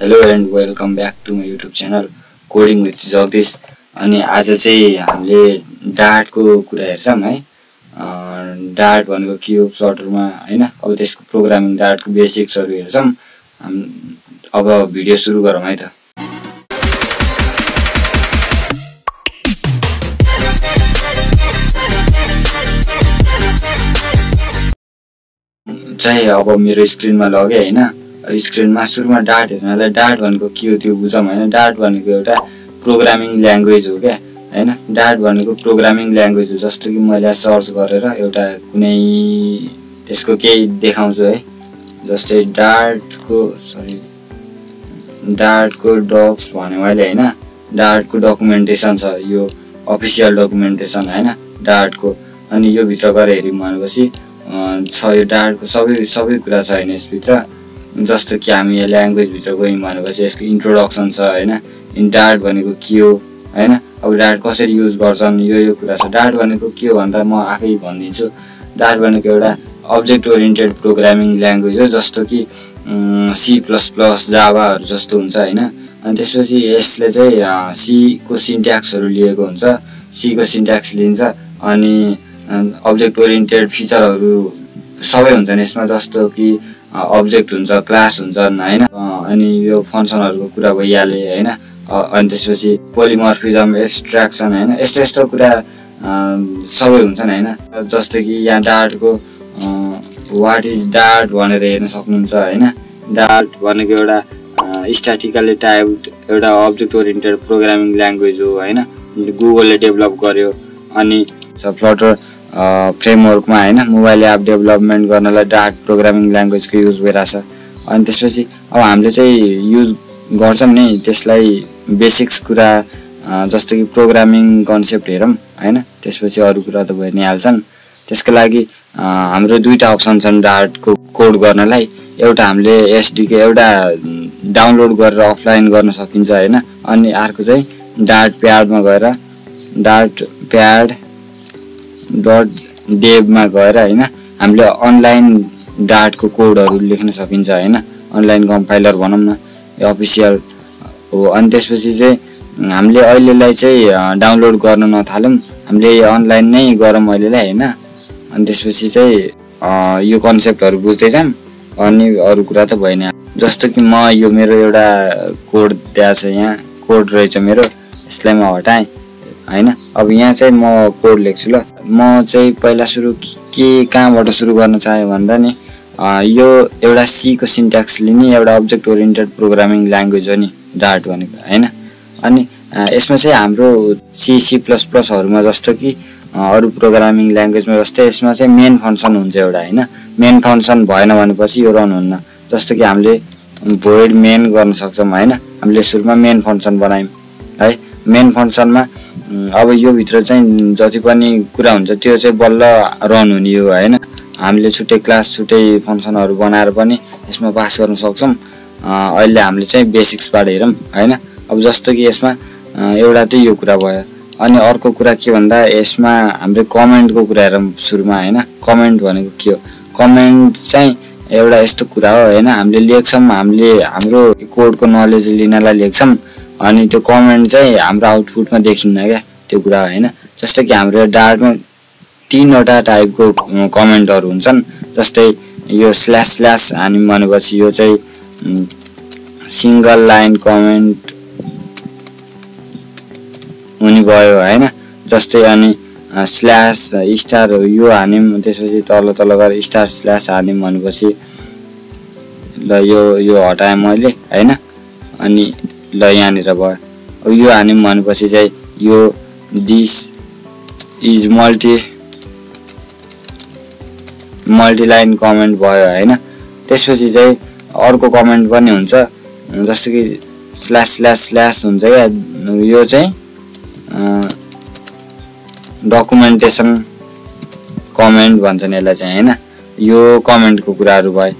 Hello and welcome back to my YouTube channel Coding with Jagdish. अनि आज चाहिँ हामीले डार्ट को कुरा हेर्छौं है। डार्ट भनेको के हो फ्लटरमा हैन। अब त्यसको प्रोग्रामिङ डार्ट को बेसिक्सहरु हेर्छौं। अब भिडियो सुरु गरौँ है त। चाहिँ अब मेरो स्क्रिनमा लगे हैन। स्क्रिनमा सुरुमा डार्ट हेर्नलाई डार्ट भनेको के हो त्यो बुझौं हैन। डार्ट भनेको एउटा प्रोग्रामिङ ल्याङ्ग्वेज हो के हैन। डार्ट भनेको प्रोग्रामिङ ल्याङ्ग्वेज हो। जस्तो कि मैले सर्च गरेर एउटा कुनै त्यसको केही देखाउँछु है। जस्तै डार्टको डक्स भने मैले हैन। डार्टको डकुमेन्टेसन छ, यो अफिसियल डकुमेन्टेसन हैन डार्टको। अनि यो भित्र गएर हेर्यौं भनेपछि छ यो डार्टको सबै कुरा छ हैन यसभित्र। जस्तो कि हामी यो ल्याङ्ग्वेज भित्र गयौं भनेपछि यसको इन्ट्रोडक्सन छ हैन। इन डार्ट भनेको के हो हैन। अब डार्ट कसरी युज गर्छन् यो कुरा छ। डार्ट भनेको के हो भन्दा म आफै भनिदिन्छु। डार्ट भनेको एउटा अब्जेक्ट ओरिएन्टेड प्रोग्रामिङ ल्याङ्ग्वेज हो। जस्तो कि C++, जावाहरु जस्तो हुन्छ हैन। अनि त्यसपछि यसले चाहिँ C को सिन्ट्याक्सहरु लिएको हुन्छ। C को सिन्ट्याक्स लिन्छ अनि अब्जेक्ट ओरिएन्टेड फिचरहरु सबै हुन्छन् यसमा। जस्तो कि अब्जेक्ट हुन्छ, क्लास हुन्छन् हैन। अनि यो फंक्सनहरुको कुरा भइहाले हैन। अनि त्यसपछि पोलिमर्फिजम, एब्स्ट्र्याक्सन हैन। यस्तो कुरा सबै हुन्छन् हैन। जस्तो कि यहाँ डार्टको व्हाट इज डार्ट भनेर हेर्न सक्नुहुन्छ हैन। डार्ट भनेको एउटा स्ट्याटिकली टाइप्ड एउटा अब्जेक्ट ओरिएन्टेड प्रोग्रामिङ ल्याङ्ग्वेज हो हैन। गुगलले डेभलप गर्यो अनि फ्लटर फ्रेमवर्कमा हैन मोबाइल एप डेभलपमेन्ट गर्नलाई डार्ट प्रोग्रामिङ ल्याङ्ग्वेजको युज भइराछ। अनि त्यसपछि अब हामीले चाहिँ युज गर्छौं नि त्यसलाई बेसिक्स कुरा। जस्तो कि प्रोग्रामिङ कन्सेप्ट हेरौं हैन। त्यसपछि अरु कुरा त भइ नै हाल्छन्। त्यसको लागि हाम्रो दुईटा अप्सन छन् डार्टको कोड गर्नलाई। एउटा हामीले एसडीके एउटा डाउनलोड गरेर अफलाइन गर्न सकिन्छ हैन। अनि अर्को चाहिँ डार्ट प्याडमा गएर dartpad.dev मा गएर हैन हामीले अनलाइन डार्टको कोडहरु लेख्न सकिन्छ हैन। अनलाइन कम्पाइलर भनौं न यो अफिसियल हो। अनि त्यसपछि चाहिँ हामीले अहिलेलाई चाहिँ डाउनलोड गर्न नथालौं। हामीले अनलाइन नै गरौँ अहिलेलाई हैन। अनि त्यसपछि चाहिँ यो कन्सेप्टहरु बुझ्दै जाम अनि अरु कुरा त भइ नै। जस्तो कि म यो मेरो एउटा कोड दिया छ, यहाँ कोड रहेछ मेरो। यसलाई म हटाएँ हैन। अब यहाँ चाहिँ म कोड लेख्छु ल। म चाहिँ पहिला सुरु कहाँबाट सुरु गर्न चाहे भन्दा नि यो एउटा C को सिन्ट्याक्स लिने एउटा अब्जेक्ट ओरिएन्टेड प्रोग्रामिङ ल्याङ्ग्वेज हो नि डार्ट भनेको हैन। अनि यसमा चाहिँ हाम्रो C++ हरुमा जस्तो कि अरु प्रोग्रामिङ ल्याङ्ग्वेजमा जस्तै यसमा चाहिँ मेन फंक्सन हुन्छ एउटा हैन। मेन फंक्सन भएन भनेपछि यो रन हुन्न। जस्तो कि हामीले void main गर्न सक्छौं हैन। हामीले सुरुमा मेन फंक्सन बनायौं है। मेन फंक्सनमा अब यो भित्र चाहिँ जति पनि कुरा हुन्छ त्यो चाहिँ बल्ल रन हुने हो हैन। हामीले छुट्टै क्लास छुट्टै फंक्सनहरु बनाएर पनि यसमा पास गर्न सक्छौं। अहिले हामीले चाहिँ बेसिक्सबाट हेरौं हैन। अब जस्तो कि यसमा एउटा त यो कुरा भयो। अनि अर्को कुरा के भन्दा यसमा हामीले कमेन्टको कुरा हेरौं सुरुमा हैन। कमेन्ट भनेको के हो? कमेन्ट चाहिँ एउटा यस्तो कुरा हो हैन। हामीले लेख्छौं, हामीले हाम्रो कोडको नलेज लिनलाई लेख्छौं अनि त्यो कमेन्ट चाहिँ हाम्रो आउटपुटमा देखिन्न क्या त्यो कुरा हैन। जस्तो कि हाम्रो डार्टमा 3 वटा टाइपको कमेन्टहरु हुन्छन्। जस्तै यो स्ल्याश हानि भनेपछि यो चाहिँ सिंगल लाइन कमेन्ट हुने भयो हैन। जस्तै अनि स्ल्याश स्टार यो हानिम त्यसपछि तल गएर स्टार स्ल्याश हानिम भनेपछि ल यो हटाए मैले हैन। अनि ल यहाँनिर भयो। अब यो हानिम भनेपछि चाहिँ यो दिस इज मल्टी-लाइन कमेन्ट भयो हैन। त्यसपछि चाहिँ अर्को कमेन्ट पनि हुन्छ जस्तो कि स्ल्याश हुन्छ क्या। यो चाहिँ डकुमेन्टेसन कमेन्ट भन्छन् यसलाई चाहिँ हैन। यो कमेन्टको कुराहरु भयो।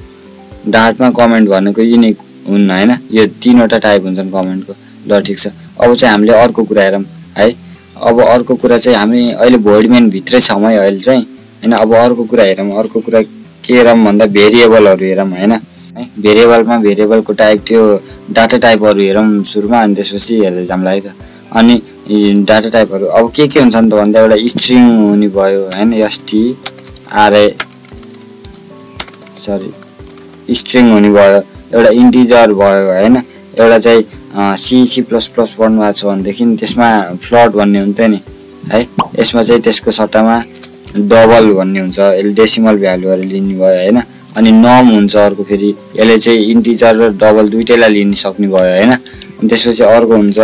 डार्टमा कमेन्ट भनेको युनिक हुन्न हैन। यो 3 वटा टाइप हुन्छन् कमेन्टको। ल ठीक छ। अब चाहिँ हामीले अर्को कुरा हेरौं है। अब अर्को कुरा चाहिँ हामी अहिले void main भित्रै छौं है अहिले चाहिँ हैन। अब अर्को कुरा हेरौं। अर्को कुरा के हेरौं भन्दा भेरिएबलहरु हेरौं हैन। है। भेरिएबलमा भेरिएबलको टाइप थियो, डाटा टाइपहरू हेरौँ सुरुमा अनि त्यसपछि हेर्दै जाउँला है त। अनि डाटा टाइपहरू अब के हुन्छ नि त भन्दा एउटा स्ट्रिङ हुने भयो हैन, स्ट्रिङ हुने भयो, एउटा इन्टिजर भयो हैन, एउटा चाहिँ C++ पढ्नु भएको छ भनेदेखि त्यसमा फ्लोट भन्ने हुन्छ नि है, यसमा चाहिँ त्यसको सट्टामा डबल भन्ने हुन्छ, यसले डेसिमल भ्यालुहरू लिने भयो हैन। अनि नम हुन्छ अर्को फेरि, यसले चाहिँ इन्टिजर र डबल दुईटैलाई लिन सक्ने भयो हैन। अनि त्यसपछि अर्को हुन्छ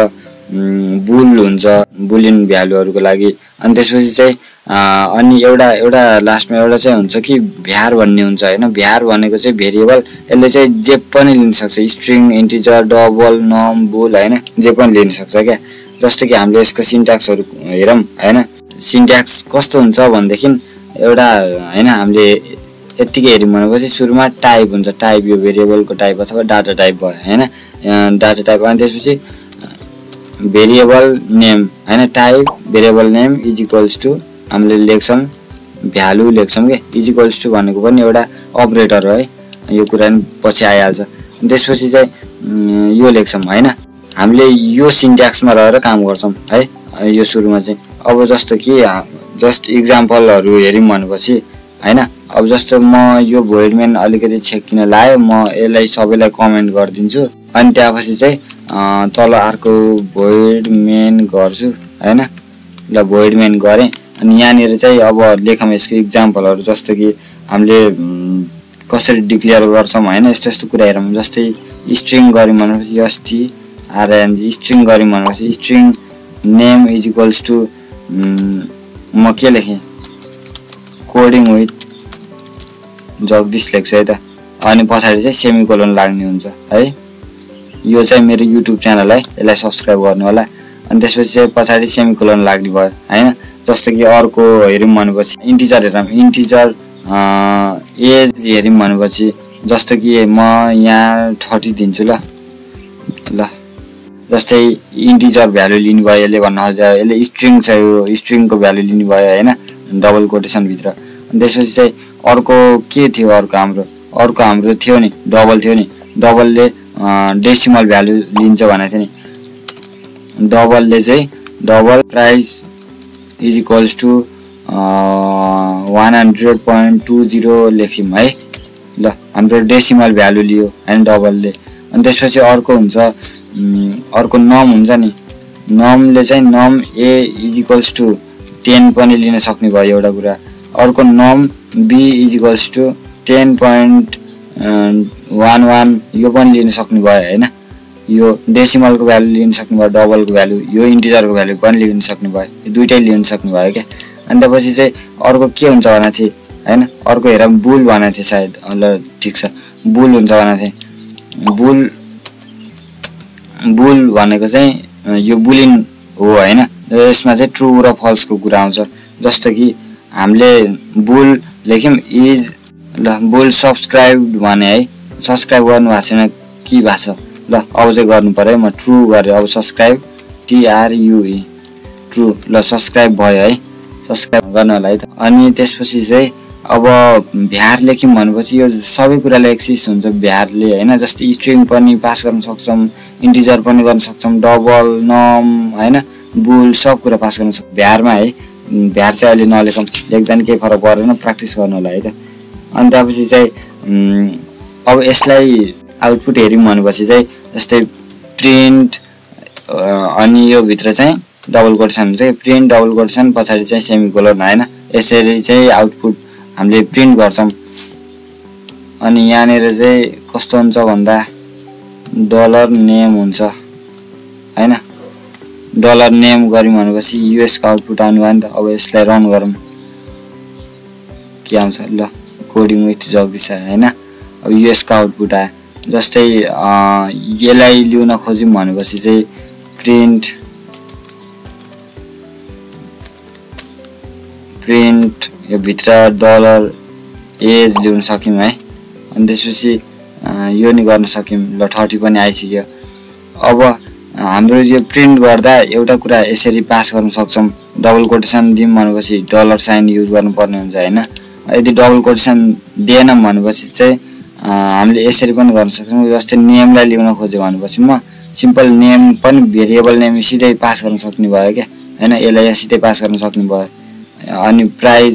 बुल हुन्छ, बुलियन भ्यालुहरूको लागि। अनि त्यसपछि चाहिँ अनि एउटा लास्टमा एउटा चाहिँ हुन्छ कि भ्यार भन्ने हुन्छ हैन। भ्यार भनेको चाहिँ भेरिएबल, यसले चाहिँ जे पनि लिन सक्छ, स्ट्रिङ, इन्टिजर, डबल, नम, बुल हैन, जे पनि लिन सक्छ क्या। जस्तो कि हामीले यसको सिन्ट्याक्सहरू हेरौँ हैन। सिन्ट्याक्स कस्तो हुन्छ भनेदेखि एउटा हैन, हामीले यतिकै हेर्यौँ भनेपछि सुरुमा टाइप हुन्छ, टाइप यो भेरिएबलको टाइप अथवा डाटा टाइप भयो हैन, डाटा टाइप। अनि त्यसपछि भेरिएबल नेम हैन, type variable name is equals to हामीले लेख्छौँ भ्यालु लेख्छौँ के, इज इक्वल्स टु भनेको पनि एउटा अपरेटर हो है, यो कुरा पनि पछि आइहाल्छ। त्यसपछि चाहिँ यो लेख्छौँ हैन। हामीले यो सिन्ट्याक्समा रहेर काम गर्छौँ है यो सुरुमा चाहिँ। अब जस्तो कि जस्ट इक्जाम्पलहरू हेर्यौँ भनेपछि हैन, अब जस्तो म यो भोइड मेन अलिकति छेकिन लायो, म यसलाई सबैलाई कमेन्ट गरिदिन्छु। अनि त्यसपछि चाहिँ तल अर्को भोइड मेन गर्छु हैन। ल भोइड मेन गरेँ। अनि यहाँनिर चाहिँ अब लेखौँ यसको इक्जाम्पलहरू, जस्तो कि हामीले कसरी डिक्लेयर गर्छौँ हैन, यस्तो यस्तो कुरा हेरौँ। जस्तै स्ट्रिङ गऱ्यौँ भनेपछि STRNG स्ट्रिङ गऱ्यौँ भनेपछि string name is equals to म के लेखेँ, कोडिङ विथ जगदीश लेख्छु है त। अनि पछाडि चाहिँ सेमिकोलन लाग्ने हुन्छ है। यो चाहिँ मेरो युट्युब च्यानल है, यसलाई सब्सक्राइब गर्नु होला। अनि त्यसपछि चाहिँ पछाडि सेमिकोलन लाग्ने भयो हैन। जस्तो कि अर्को हेर्यौँ भनेपछि इन्टिजर हेरौँ, इन्टिजर एज हेर्यौँ भनेपछि जस्तो कि म यहाँ 30 दिन्छु ल। जस्तै इन्टिजर भ्यालु लिनु भयो यसले भन्न खोज्यो, यसले स्ट्रिङ छ, यो स्ट्रिङको भ्यालु लिनु भयो हैन, डबल कोटेसन भित्र। अनि त्यसपछि चाहिँ अर्को के थियो, अर्को हाम्रो थियो नि डबल थियो नि, डबलले डेसिमल भ्यालु लिन्छ भनेको थियो नि। डबलले चाहिँ double price is equals to 100.20 लेख्यौँ है। ल हाम्रो डेसिमल भ्यालु लियो हैन डबलले। अनि त्यसपछि अर्को हुन्छ अर्को नम हुन्छ नि, नमले चाहिँ नम ए इज इक्वल्स टु 10 पनि लिन सक्ने भयो एउटा कुरा। अर्को नम बी इज इक्वल्स टु 10.11 यो पनि लिन सक्ने भयो हैन। यो डेसिमलको भ्यालु लिन सक्ने भयो, डबलको भ्यालु, यो इन्टिजरको भ्यालु पनि लिन सक्ने भयो, दुईटै लिन सक्ने भयो क्या। अनि त्यसपछि चाहिँ अर्को के हुन्छ भनेको थिएँ हैन, अर्को हेर बुल भनेको थिएँ सायद, ल ठिक छ, बुल हुन्छ भनेको थिएँ। बुल भनेको चाहिँ यो बुलिन हो हैन, यसमा चाहिँ ट्रु र फल्सको कुरा आउँछ। जस्तो कि हामीले बुल लेख्यौँ इज, ल बुल सब्सक्राइब भने है, सब्सक्राइब गर्नु भएको छैन के भएको छ, ल अब चाहिँ गर्नु पर्यो, म ट्रु गरेँ। अब सब्सक्राइब TRUE ट्रु, ल सब्सक्राइब भयो है, सब्सक्राइब गर्नु होला है त। अनि त्यसपछि चाहिँ अब भ्यार लेख्यौँ भनेपछि यो सबै कुरालाई एक्सिस हुन्छ भ्यारले हैन। जस्तै स्ट्रिङ पनि पास गर्न सक्छौँ, इन्टिजर पनि गर्न सक्छौँ, डबल, नम हैन, बुल सब कुरा पास गर्न सक्छौँ भ्यारमा है। भ्यार चाहिँ अहिले नलेखौँ, लेख्दा नि केही फरक परेन, प्र्याक्टिस गर्नु होला है त। अनि त्यसपछि चाहिँ अब यसलाई आउटपुट हेर्यौँ भनेपछि चाहिँ जस्तै प्रिन्ट अनि यो भित्र चाहिँ डबल कोटेसन हुन्छ, प्रिन्ट डबल कोटेसन पछाडि चाहिँ सेमिकोलन हैन। यसरी चाहिँ आउटपुट हामीले प्रिन्ट गर्छौँ। अनि यहाँनिर चाहिँ कस्तो हुन्छ भन्दा डलर नेम हुन्छ हैन। डलर नेम गर्यौँ भनेपछि US को आउटपुट आउनु भयो नि त। अब यसलाई रन गरौँ के आउँछ, ल कोडिङ विथ जगदीश हैन। अब US को आउटपुट आयो। जस्तै यसलाई लिउन खोज्यौँ भनेपछि चाहिँ प्रिन्ट यो भित्र डलर एज ल्याउन सक्यौँ है। अनि त्यसपछि यो नि गर्न सक्यौँ, ल 30 पनि आइसक्यो। अब हाम्रो यो प्रिन्ट गर्दा एउटा कुरा यसरी पास गर्न सक्छौँ, डबल कोटेसन दिउँ भनेपछि डलर साइन युज गर्नुपर्ने हुन्छ हैन। यदि डबल कोटेसन दिएनौँ भनेपछि चाहिँ हामीले यसरी पनि गर्न सक्छौँ। जस्तै नेमलाई लिउन खोज्यो भनेपछि म सिम्पल नेम पनि भेरिएबल नेम सिधै पास गर्न सक्ने भयो क्या हैन, यसलाई यहाँ सिधै पास गर्न सक्ने भयो। अनि प्राइस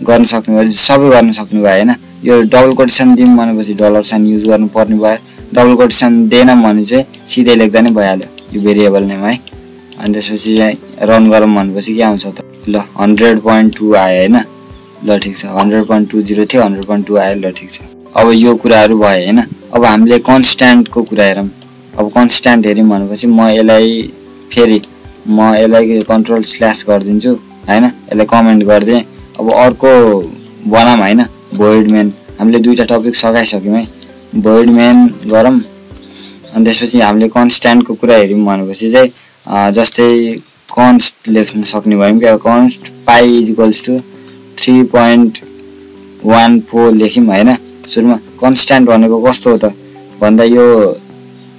गर्न सक्ने भयो, सबै गर्न सक्ने भयो हैन। यो डबल कोटेसन दिउँ भनेपछि डलर साइन युज गर्नु पर्ने भयो, डबल कोटेसन दिएनौँ भने चाहिँ सिधै लेख्दा नै भइहाल्यो यो भेरिएबल नेम है। अनि त्यसपछि रन गरौँ भनेपछि के आउँछ त, ल 100.2 आयो हैन। ल ठिक छ, 100.20 थियो 100.2 आयो, ल ठिक छ। अब यो कुराहरू भयो हैन। अब हामीले कन्स्ट्यान्टको कुरा हेरौँ। अब कन्स्ट्यान्ट हेर्यौँ भनेपछि म यसलाई कन्ट्रोल स्ल्यास गरिदिन्छु हैन, यसलाई कमेन्ट गरिदिएँ। अब अर्को बनाऊँ हैन, भोइड मेन। हामीले दुईटा टपिक सघाइसक्यौँ है, भोइड मेन गरौँ। अनि त्यसपछि हामीले कन्स्ट्यान्टको कुरा हेर्यौँ भनेपछि चाहिँ जस्तै कन्स्ट लेख्न सक्ने भयौँ क्या, कन्स्ट पाई इक्वल्स टु 3.14 लेख्यौँ हैन। सुरुमा कन्स्ट्यान्ट भनेको कस्तो हो त भन्दा यो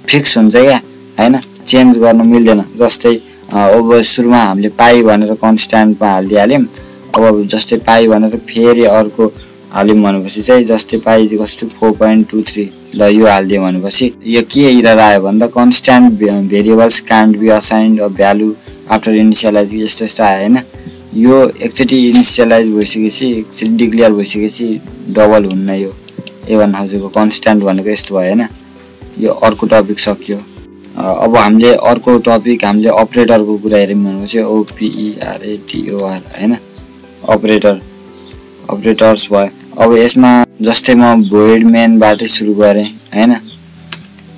फिक्स हुन्छ क्या हैन, चेन्ज गर्न मिल्दैन। जस्तै अब सुरुमा हामीले पाई भनेर कन्स्ट्यान्टमा हालिदिइहाल्यौँ। अब जस्तै पाई भनेर फेरि अर्को हाल्यौँ भनेपछि चाहिँ जस्तै पाई इक्वल्स टु 4.23, ल यो हालिदियो भनेपछि यो के एरर आयो भन्दा constant variables can't be assigned a value after initialize, यस्तो यस्तो आयो हैन। यो एकचोटि इनिसियलाइज भइसकेपछि एकचोटि डिक्लेयर भइसकेपछि डबल हुन्न। यो ए1 हजुरको कन्स्ट्यान्ट भनेको यस्तो भयो हैन। यो अर्को टपिक सक्यो। अब हामीले अर्को टपिक हामीले अपरेटरको कुरा हेर्यौँ भनेपछि OPERATOR हैन, अपरेटर्स भयो। अब यसमा जस्तै म भोइड मेनबाटै सुरु गरेँ हैन,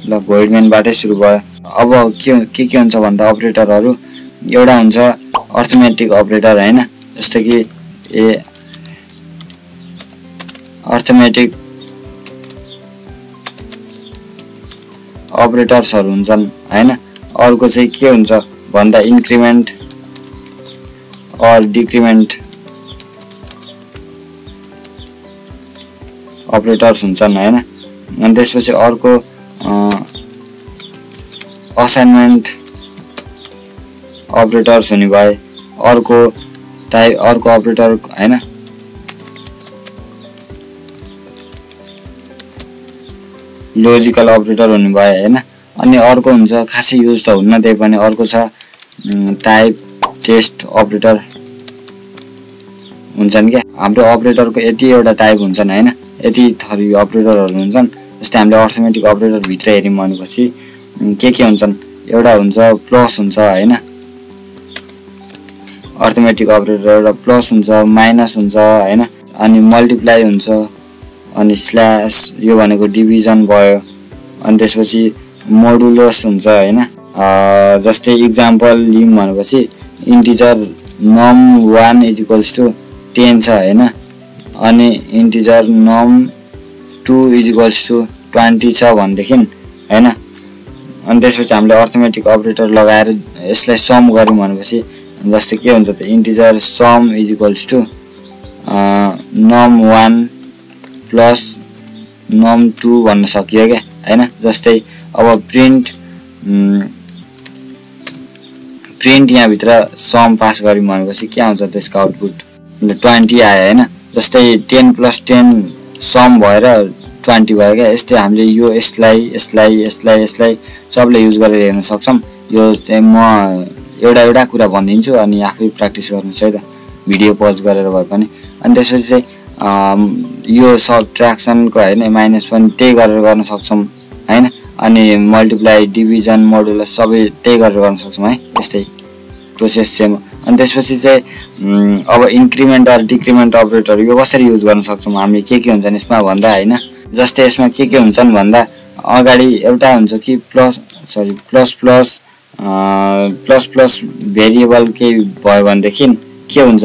ल भोइड मेनबाटै सुरु भयो। अब के हुन्छ भन्दा अपरेटरहरू एउटा हुन्छ अर्थमेटिक अपरेटर हैन, जस्तै कि अर्थमेटिक अपरेटर्सहरू हुन्छन् हैन। अर्को चाहिँ के हुन्छ भन्दा इन्क्रिमेन्ट अर डिक्रिमेन्ट अपरेटर्स हुन्छन् हैन। अनि त्यसपछि अर्को असाइनमेन्ट अपरेटर्स हुने भए, अर्को अपरेटर हैन। लोजिकल अपरेटर हुने भयो हैन। अनि अर्को हुन्छ खासै युज त हुन्न त्यही पनि, अर्को छ टाइप टेस्ट अपरेटर हुन्छन् क्या। हाम्रो अपरेटरको यति एउटा टाइप हुन्छन् हैन, यति थरी अपरेटरहरू हुन्छन्। जस्तै हामीले अर्थमेटिक अपरेटर भित्र हेर्यौँ भनेपछि के हुन्छन्, एउटा हुन्छ प्लस हुन्छ हैन, अर्थमेटिक अपरेटर एउटा प्लस हुन्छ, माइनस हुन्छ हैन, अनि मल्टिप्लाई हुन्छ, अनि स्ल्यास यो भनेको डिभिजन भयो। अनि त्यसपछि मोडुलस हुन्छ हैन। जस्तै इक्जाम्पल लियौँ भनेपछि इन्टिजर num1 इक्वल्स टु 10 छ हैन, अनि इन्टिजर num2 इक्वल्स टु 20 छ भनेदेखि हैन। अनि त्यसपछि हामीले अर्थमेटिक अपरेटर लगाएर यसलाई सम गर्यौँ भनेपछि जस्तै के हुन्छ त, integer sum equals to num1 plus num2 भन्न सकियो क्या हैन। जस्तै अब प्रिन्ट यहाँभित्र सम पास गर्यौँ भनेपछि के आउँछ त्यसको आउटपुट 20 आयो हैन। जस्तै 10 + 10 सम भएर 20 भयो क्या। यस्तै हामीले यसलाई सबले युज गरेर हेर्न सक्छौँ। यो चाहिँ म एउटा कुरा भनिदिन्छु अनि आफै प्र्याक्टिस गर्नुहोस् है त, भिडियो पज गरेर भए पनि। अनि त्यसपछि चाहिँ यो सबट्र्याक्सनको हैन माइनस पनि त्यही गरेर गर्न सक्छौँ हैन। अनि मल्टिप्लाई डिभिजन मोडुलस सबै त्यही गरेर गर्न सक्छौँ है, यस्तै प्रोसेस सेम। अनि त्यसपछि चाहिँ अब इन्क्रिमेन्ट अर डिक्रिमेन्ट अपरेटर यो कसरी युज गर्न सक्छौँ हामीले, के हुन्छन् यसमा भन्दा हैन। जस्तै यसमा के हुन्छन् भन्दा अगाडि एउटा हुन्छ कि प्लस भेरिएबल केही भयो भनेदेखि के हुन्छ,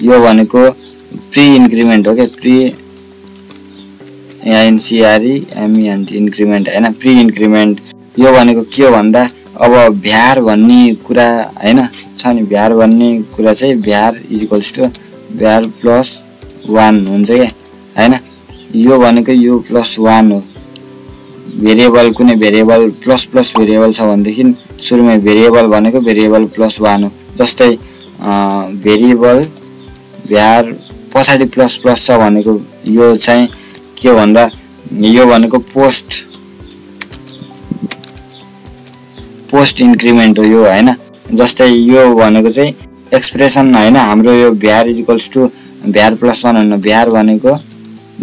यो भनेको प्री इन्क्रिमेन्ट हो क्या, प्री INCREMENT इन्क्रिमेन्ट हैन, प्री इन्क्रिमेन्ट। यो भनेको के हो भन्दा अब भ्यार भन्ने कुरा हैन छ नि, भ्यार भन्ने कुरा चाहिँ भ्यार इक्वल्स टु भ्यार +1 हुन्छ क्या हैन। यो भनेको यो +1 हो। भेरिएबल कुनै भेरिएबल प्लस भेरिएबल छ भनेदेखि सुरुमै भेरिएबल भनेको भेरिएबल +1 हो। जस्तै भेरिएबल भ्यार पछाडि प्लस छ भनेको यो चाहिँ के भन्दा यो भनेको पोस्ट इन्क्रिमेन्ट हो यो हैन। जस्तै यो भनेको चाहिँ एक्सप्रेसन हैन हाम्रो यो भ्यार इक्वल्स टु भ्यार प्लस 1 हैन, भ्यार भनेको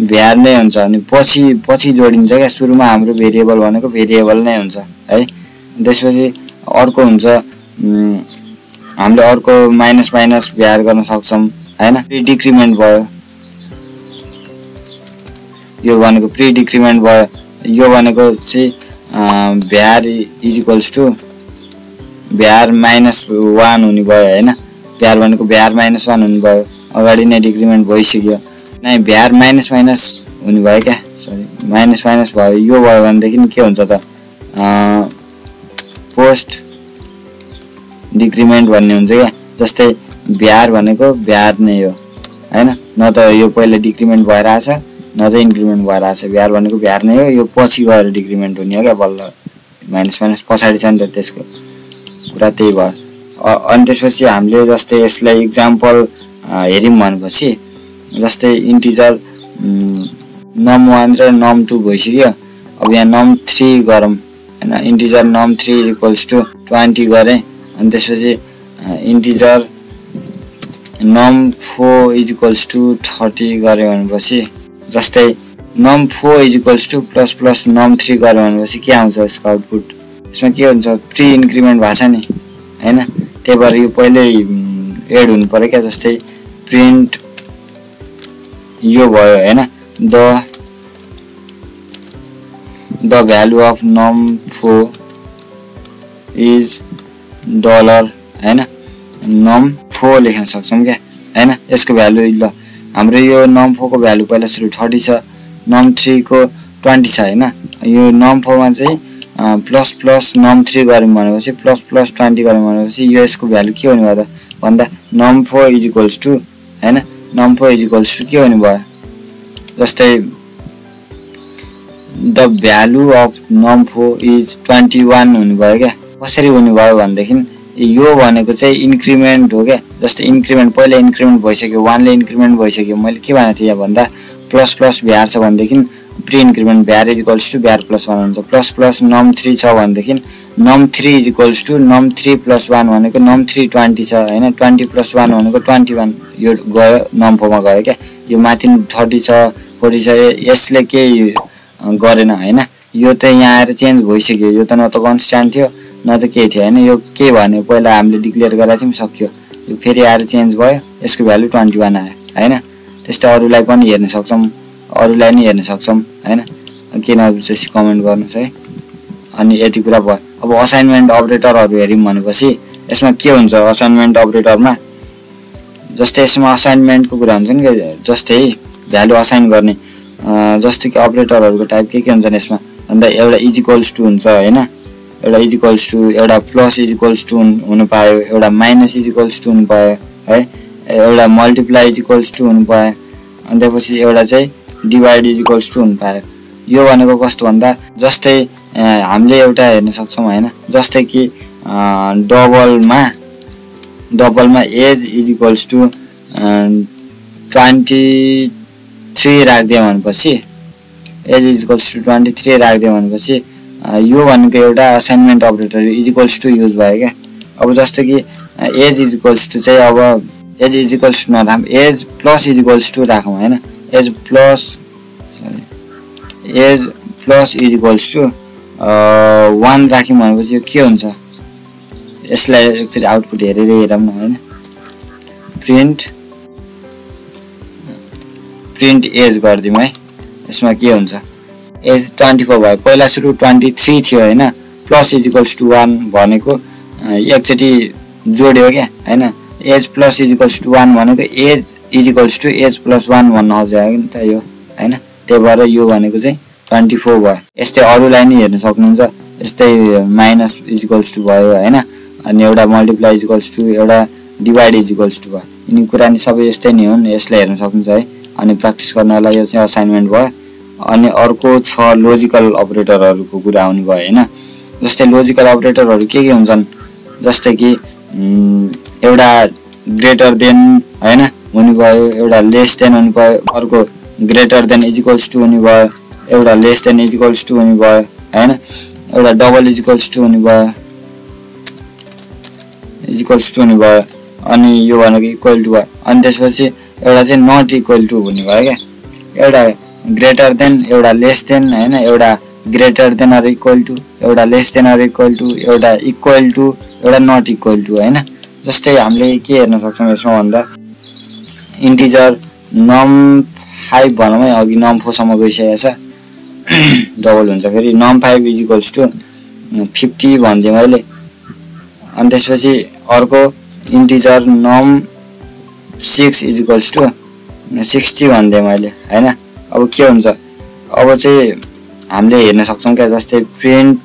भ्यार नै हुन्छ अनि पछि जोडिन्छ क्या। सुरुमा हाम्रो भेरिएबल भनेको भेरिएबल नै हुन्छ है। त्यसपछि अर्को हुन्छ हामीले अर्को माइनस माइनस भ्यार गर्न सक्छौं हैन। प्री डिक्रिमेन्ट भयो, यो भनेको प्री डिक्रिमेन्ट भयो। यो भनेको चाहिँ भ्यार is equals to Bhuyar minus 1 हुने भयो हैन। भ्यार भनेको भ्यार माइनस 1 हुने भयो, अगाडि नै डिक्रिमेन्ट भइसक्यो नै, भ्यार माइनस माइनस हुने भयो क्या, सरी माइनस माइनस भयो। यो भयो भनेदेखि के हुन्छ त पोस्ट डिक्रिमेन्ट भन्ने हुन्छ क्या। जस्तै भ्यार भनेको भ्यार नै हो हैन, न त यो पहिला डिक्रिमेन्ट भएर आछ न त इन्क्रिमेन्ट भएर आछ। भ्यार भनेको भ्यार नै हो, यो पछि गएर डिक्रिमेन्ट हुने हो क्या बल्ल। माइनस माइनस पछाडि छ नि त, त्यसको कुरा त्यही भयो। अनि त्यसपछि हामीले जस्तै यसलाई इक्जाम्पल हेर्यौं भनेपछि जस्तै इन्टिजर num1 र num2 भइसक्यो। अब यहाँ num3 गरौँ हैन। इन्टिजर num3 इक्वल्स टु 20 गरे अनि त्यसपछि इन्टिजर num4 इक्वल्स टु 30 गरे भनेपछि जस्तै num4 equals to plus plus num3 गरे भनेपछि के आउँछ यसको आउटपुट। यसमा के हुन्छ प्री इन्क्रिमेन्ट भएको छ नि हैन, त्यही भएर यो पहिल्यै एड हुनु पर्यो क्या। जस्तै प्रिन्ट यो भयो हैन, the value of num4 is dollar हैन, num4 लेख्न सक्छौं क्या हैन। यसको भ्यालु ल हाम्रो यो num4 को भ्यालु पहिला सुरु 30 छ, num3 को 20 छ हैन। यो num4 मा चाहिँ प्लस प्लस num3 गर्यौं भनेपछि प्लस प्लस 20 गर्यौं भनेपछि यो यसको भ्यालु के हुने भयो त भन्दा num4 इक्वल्स टु हैन, num4 इक्वल्स टु के हुने भयो। जस्तै the value of num4 is 21 हुने भयो क्या। कसरी हुने भयो भनेदेखि यो भनेको चाहिँ इन्क्रिमेन्ट हो क्या। जस्तै इन्क्रिमेन्ट पहिला इन्क्रिमेन्ट भइसक्यो, 1 ले इन्क्रिमेन्ट भइसक्यो। मैले के भनेको थिएँ यहाँ भन्दा प्लस प्लस भ्यार छ भनेदेखि pre increment var equals to var plus 1 हुन्छ। प्लस प्लस num3 छ भनेदेखि num3 equals to num3 plus 1 भनेको num3 20 छ हैन, 20 प्लस 1 भनेको 21। यो गयो num4 मा गयो क्या। यो माथि 30 छ 40 छ, यसले केही गरेन हैन। यो त यहाँ आएर चेन्ज भइसक्यो, यो त न त कन्स्ट्यान्ट थियो न त केही थियो हैन। यो के भने पहिला हामीले डिक्लेयर गरेर चाहिँ सक्यो, यो फेरि आएर चेन्ज भयो, यसको भ्यालु 21 आयो हैन। त्यस्तै अरुलाई पनि हेर्न सक्छौं, अरुलाई नि हेर्न सक्छौं हैन। के नबुझेपछि कमेन्ट गर्नुस् है। अनि यति कुरा भयो। अब असाइनमेन्ट अपरेटरहरु हेर्यौं भनेपछि यसमा के हुन्छ असाइनमेन्ट अपरेटरमा। जस्तै यसमा असाइनमेन्टको कुरा हुन्छ नि, जस्तै भ्यालु असाइन गर्ने। जस्तै कि अपरेटरहरुको टाइप के हुन्छन् यसमा भन्दा एउटा इज इक्वल्स टु हुन्छ हैन, एउटा इज इक्वल्स टु, एउटा प्लस इज इक्वल्स टु हुन पायो, एउटा माइनस इज इक्वल्स टु हुन पायो है, एउटा मल्टिप्लाई इज इक्वल्स टु हुन पायो, अनि त्यसपछि एउटा चाहिँ डिवाइड इज इक्वल्स टु हुन पायो। यो भनेको कस्तो भन्दा जस्तै हामीले एउटा हेर्न सक्छौं हैन। जस्तै कि डबलमा एज इज इक्वल्स टु 23 राख्दियो भनेपछि एज इज इक्वल्स टु 23 राख्दियो भनेपछि यो भनेको एउटा assignment operator is equals to use भयो क्या। अब जस्तो कि एज इज इक्वल्स टु चाहिँ अब एज इज इक्वल्स टु नराखौँ, age plus is equals to राखौँ हैन। Age plus is equals to 1 राख्यौँ भनेपछि यो के हुन्छ, यसलाई एकचोटि आउटपुट हेरेर हेरौँ न हैन। प्रिन्ट एज गरिदिउँ है। यसमा के हुन्छ एज 24 भयो, पहिला सुरु 23 थियो हैन। प्लस इज इक्वल्स टु 1 भनेको एकचोटि जोड्यो क्या हैन। Age plus is equals to 1 भनेको age is equals to age plus 1 भन्न खोजेको नि त यो हैन। त्यही भएर यो भनेको चाहिँ 24 भयो। यस्तै अरुलाई नि हेर्न सक्नुहुन्छ, यस्तै माइनस इज इक्वल्स टु भयो हैन, अनि एउटा मल्टिप्लाई इज इक्वल्स टु, एउटा डिवाइड इज इक्वल्स टु भयो। यिनी कुरा नि सबै यस्तै नै हुन्, यसलाई हेर्न सक्नुहुन्छ है। अनि प्र्याक्टिस गर्नलाई यो चाहिँ असाइनमेन्ट भयो। अनि अर्को छ लोजिकल अपरेटरहरुको कुरा आउने भयो हैन। जस्तै लोजिकल अपरेटरहरु के हुन्छन्, जस्तै कि एउटा ग्रेटर देन हैन हुने भयो, एउटा लेस देन हुने भयो, अर्को greater than is equals to हुने भयो, एउटा लेस देन इक्वल्स टु हुने भयो हैन, एउटा डबल इक्वल्स टु हुने भयो, इक्वल्स टु हुने भयो, अनि यो भनेको इक्वल टु भयो। अनि त्यसपछि एउटा चाहिँ नट इक्वल टु हुने भयो क्या, एउटा ग्रेटर देन, एउटा लेस देन हैन, एउटा greater than or equal to, एउटा less than or equal to, एउटा इक्वल टु, एउटा नट इक्वल टु हैन। जस्तै हामीले के हेर्न सक्छौँ यसमा भन्दा इन्टिजर num5 भनौँ है, अघि num4 सम्म गइसकेको छ, डबल हुन्छ फेरि num5 इज इक्वल्स टु 50 भनिदिएँ मैले। अनि त्यसपछि अर्को integer num6 is equals to 60 भनिदिएँ मैले हैन। अब के हुन्छ, अब चाहिँ हामीले हेर्न सक्छौँ क्या, जस्तै प्रिन्ट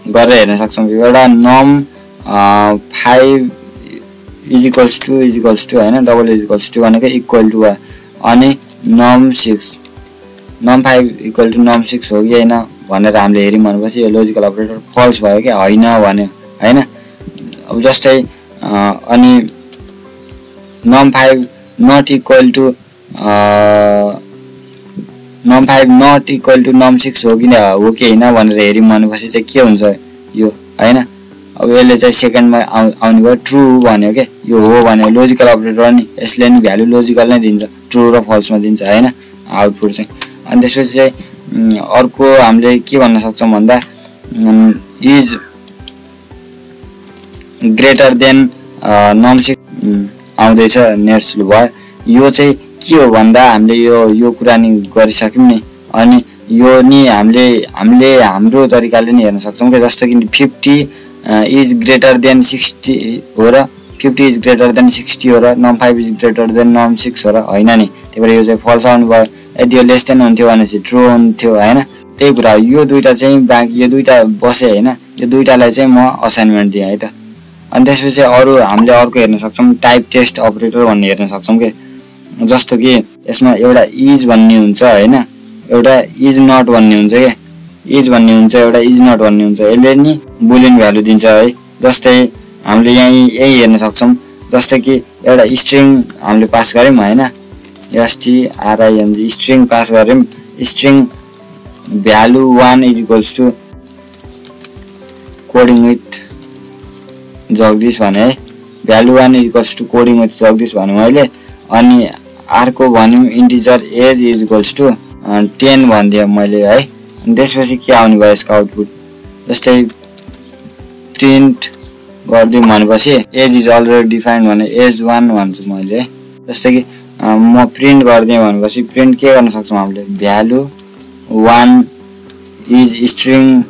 गरेर हेर्न सक्छौँ एउटा num5 इज इक्वल्स टु हैन, डबल इज इक्वल्स टु भनेको इक्वल टु भयो। अनि num5 इक्वल टु num6 हो कि होइन भनेर हामीले हेऱ्यौँ भनेपछि यो लोजिकल अपरेटर फल्स भयो क्या, होइन भन्यो हैन। अब जस्तै अनि num5 not equal to num6 हो कि होइन भनेर हेऱ्यौँ भनेपछि चाहिँ के हुन्छ यो हैन। अब यसले चाहिँ सेकेन्डमा आउने भयो ट्रु भन्यो के, यो हो भन्यो लोजिकल अपरेटर नि, यसले नि भ्यालु लोजिकल नै दिन्छ, ट्रु र फल्समा दिन्छ हैन आउटपुट चाहिँ। अनि त्यसपछि चाहिँ अर्को हामीले के भन्न सक्छौँ भन्दा इज ग्रेटर देन num6 आउँदैछ नेट स्लो भयो। यो चाहिँ के हो भन्दा हामीले यो कुरा नि गरिसक्यौँ नि, अनि यो नि हामीले हाम्रो तरिकाले नि हेर्न सक्छौँ कि जस्तो कि 50 इज ग्रेटर देन 60 हो र 50 इज ग्रेटर देन 60 हो र num5 is greater then num6 हो र होइन नि, त्यही भएर यो चाहिँ फल्स आउनु भयो। यदि यो लेस देन हुन्थ्यो भनेपछि ट्रु हुन्थ्यो हैन। त्यही कुरा हो, यो दुईटा चाहिँ बाँकी यो दुईटा बसे हैन, यो दुईटालाई चाहिँ म असाइनमेन्ट दिएँ है त। अनि त्यसपछि अरू हामीले अर्को हेर्न सक्छौँ टाइप टेस्ट अपरेटर भन्ने हेर्न सक्छौँ के, जस्तो कि यसमा एउटा इज भन्ने हुन्छ हैन, एउटा इज नट भन्ने हुन्छ के, इज भन्ने हुन्छ, एउटा इज नट भन्ने हुन्छ, यसले नि बुलियन भ्यालु दिन्छ है। जस्तै हामीले यही हेर्न सक्छौँ, जस्तै कि एउटा स्ट्रिङ हामीले पास गर्यौँ हैन, string स्ट्रिङ पास गर्यौँ, string value 1 is equals to coding with Jagdish भने है, value 1 is equals to coding with Jagdish भने मैले। अनि अर्को भन्यौँ integer age is equals to 10 भनिदिएँ मैले है। अनि त्यसपछि के आउने भयो यसको आउटपुट, जस्तै प्रिन्ट गरिदिउँ भनेपछि एज इज अलरेडी डिफाइन्ड भने एज 1 भन्छु मैले। जस्तै कि म प्रिन्ट गरिदिएँ भनेपछि प्रिन्ट के गर्न सक्छौँ हामीले, भ्यालु 1 इज स्ट्रिङ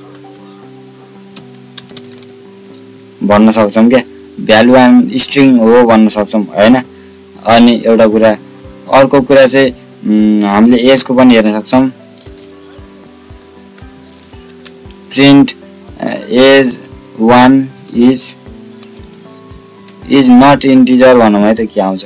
भन्न सक्छौँ क्या, भ्यालु 1 स्ट्रिङ हो भन्न सक्छौँ हैन। अनि एउटा कुरा, अर्को कुरा चाहिँ हामीले एजको पनि हेर्न सक्छौँ, print age 1 is not integer भनौँ है त के आउँछ,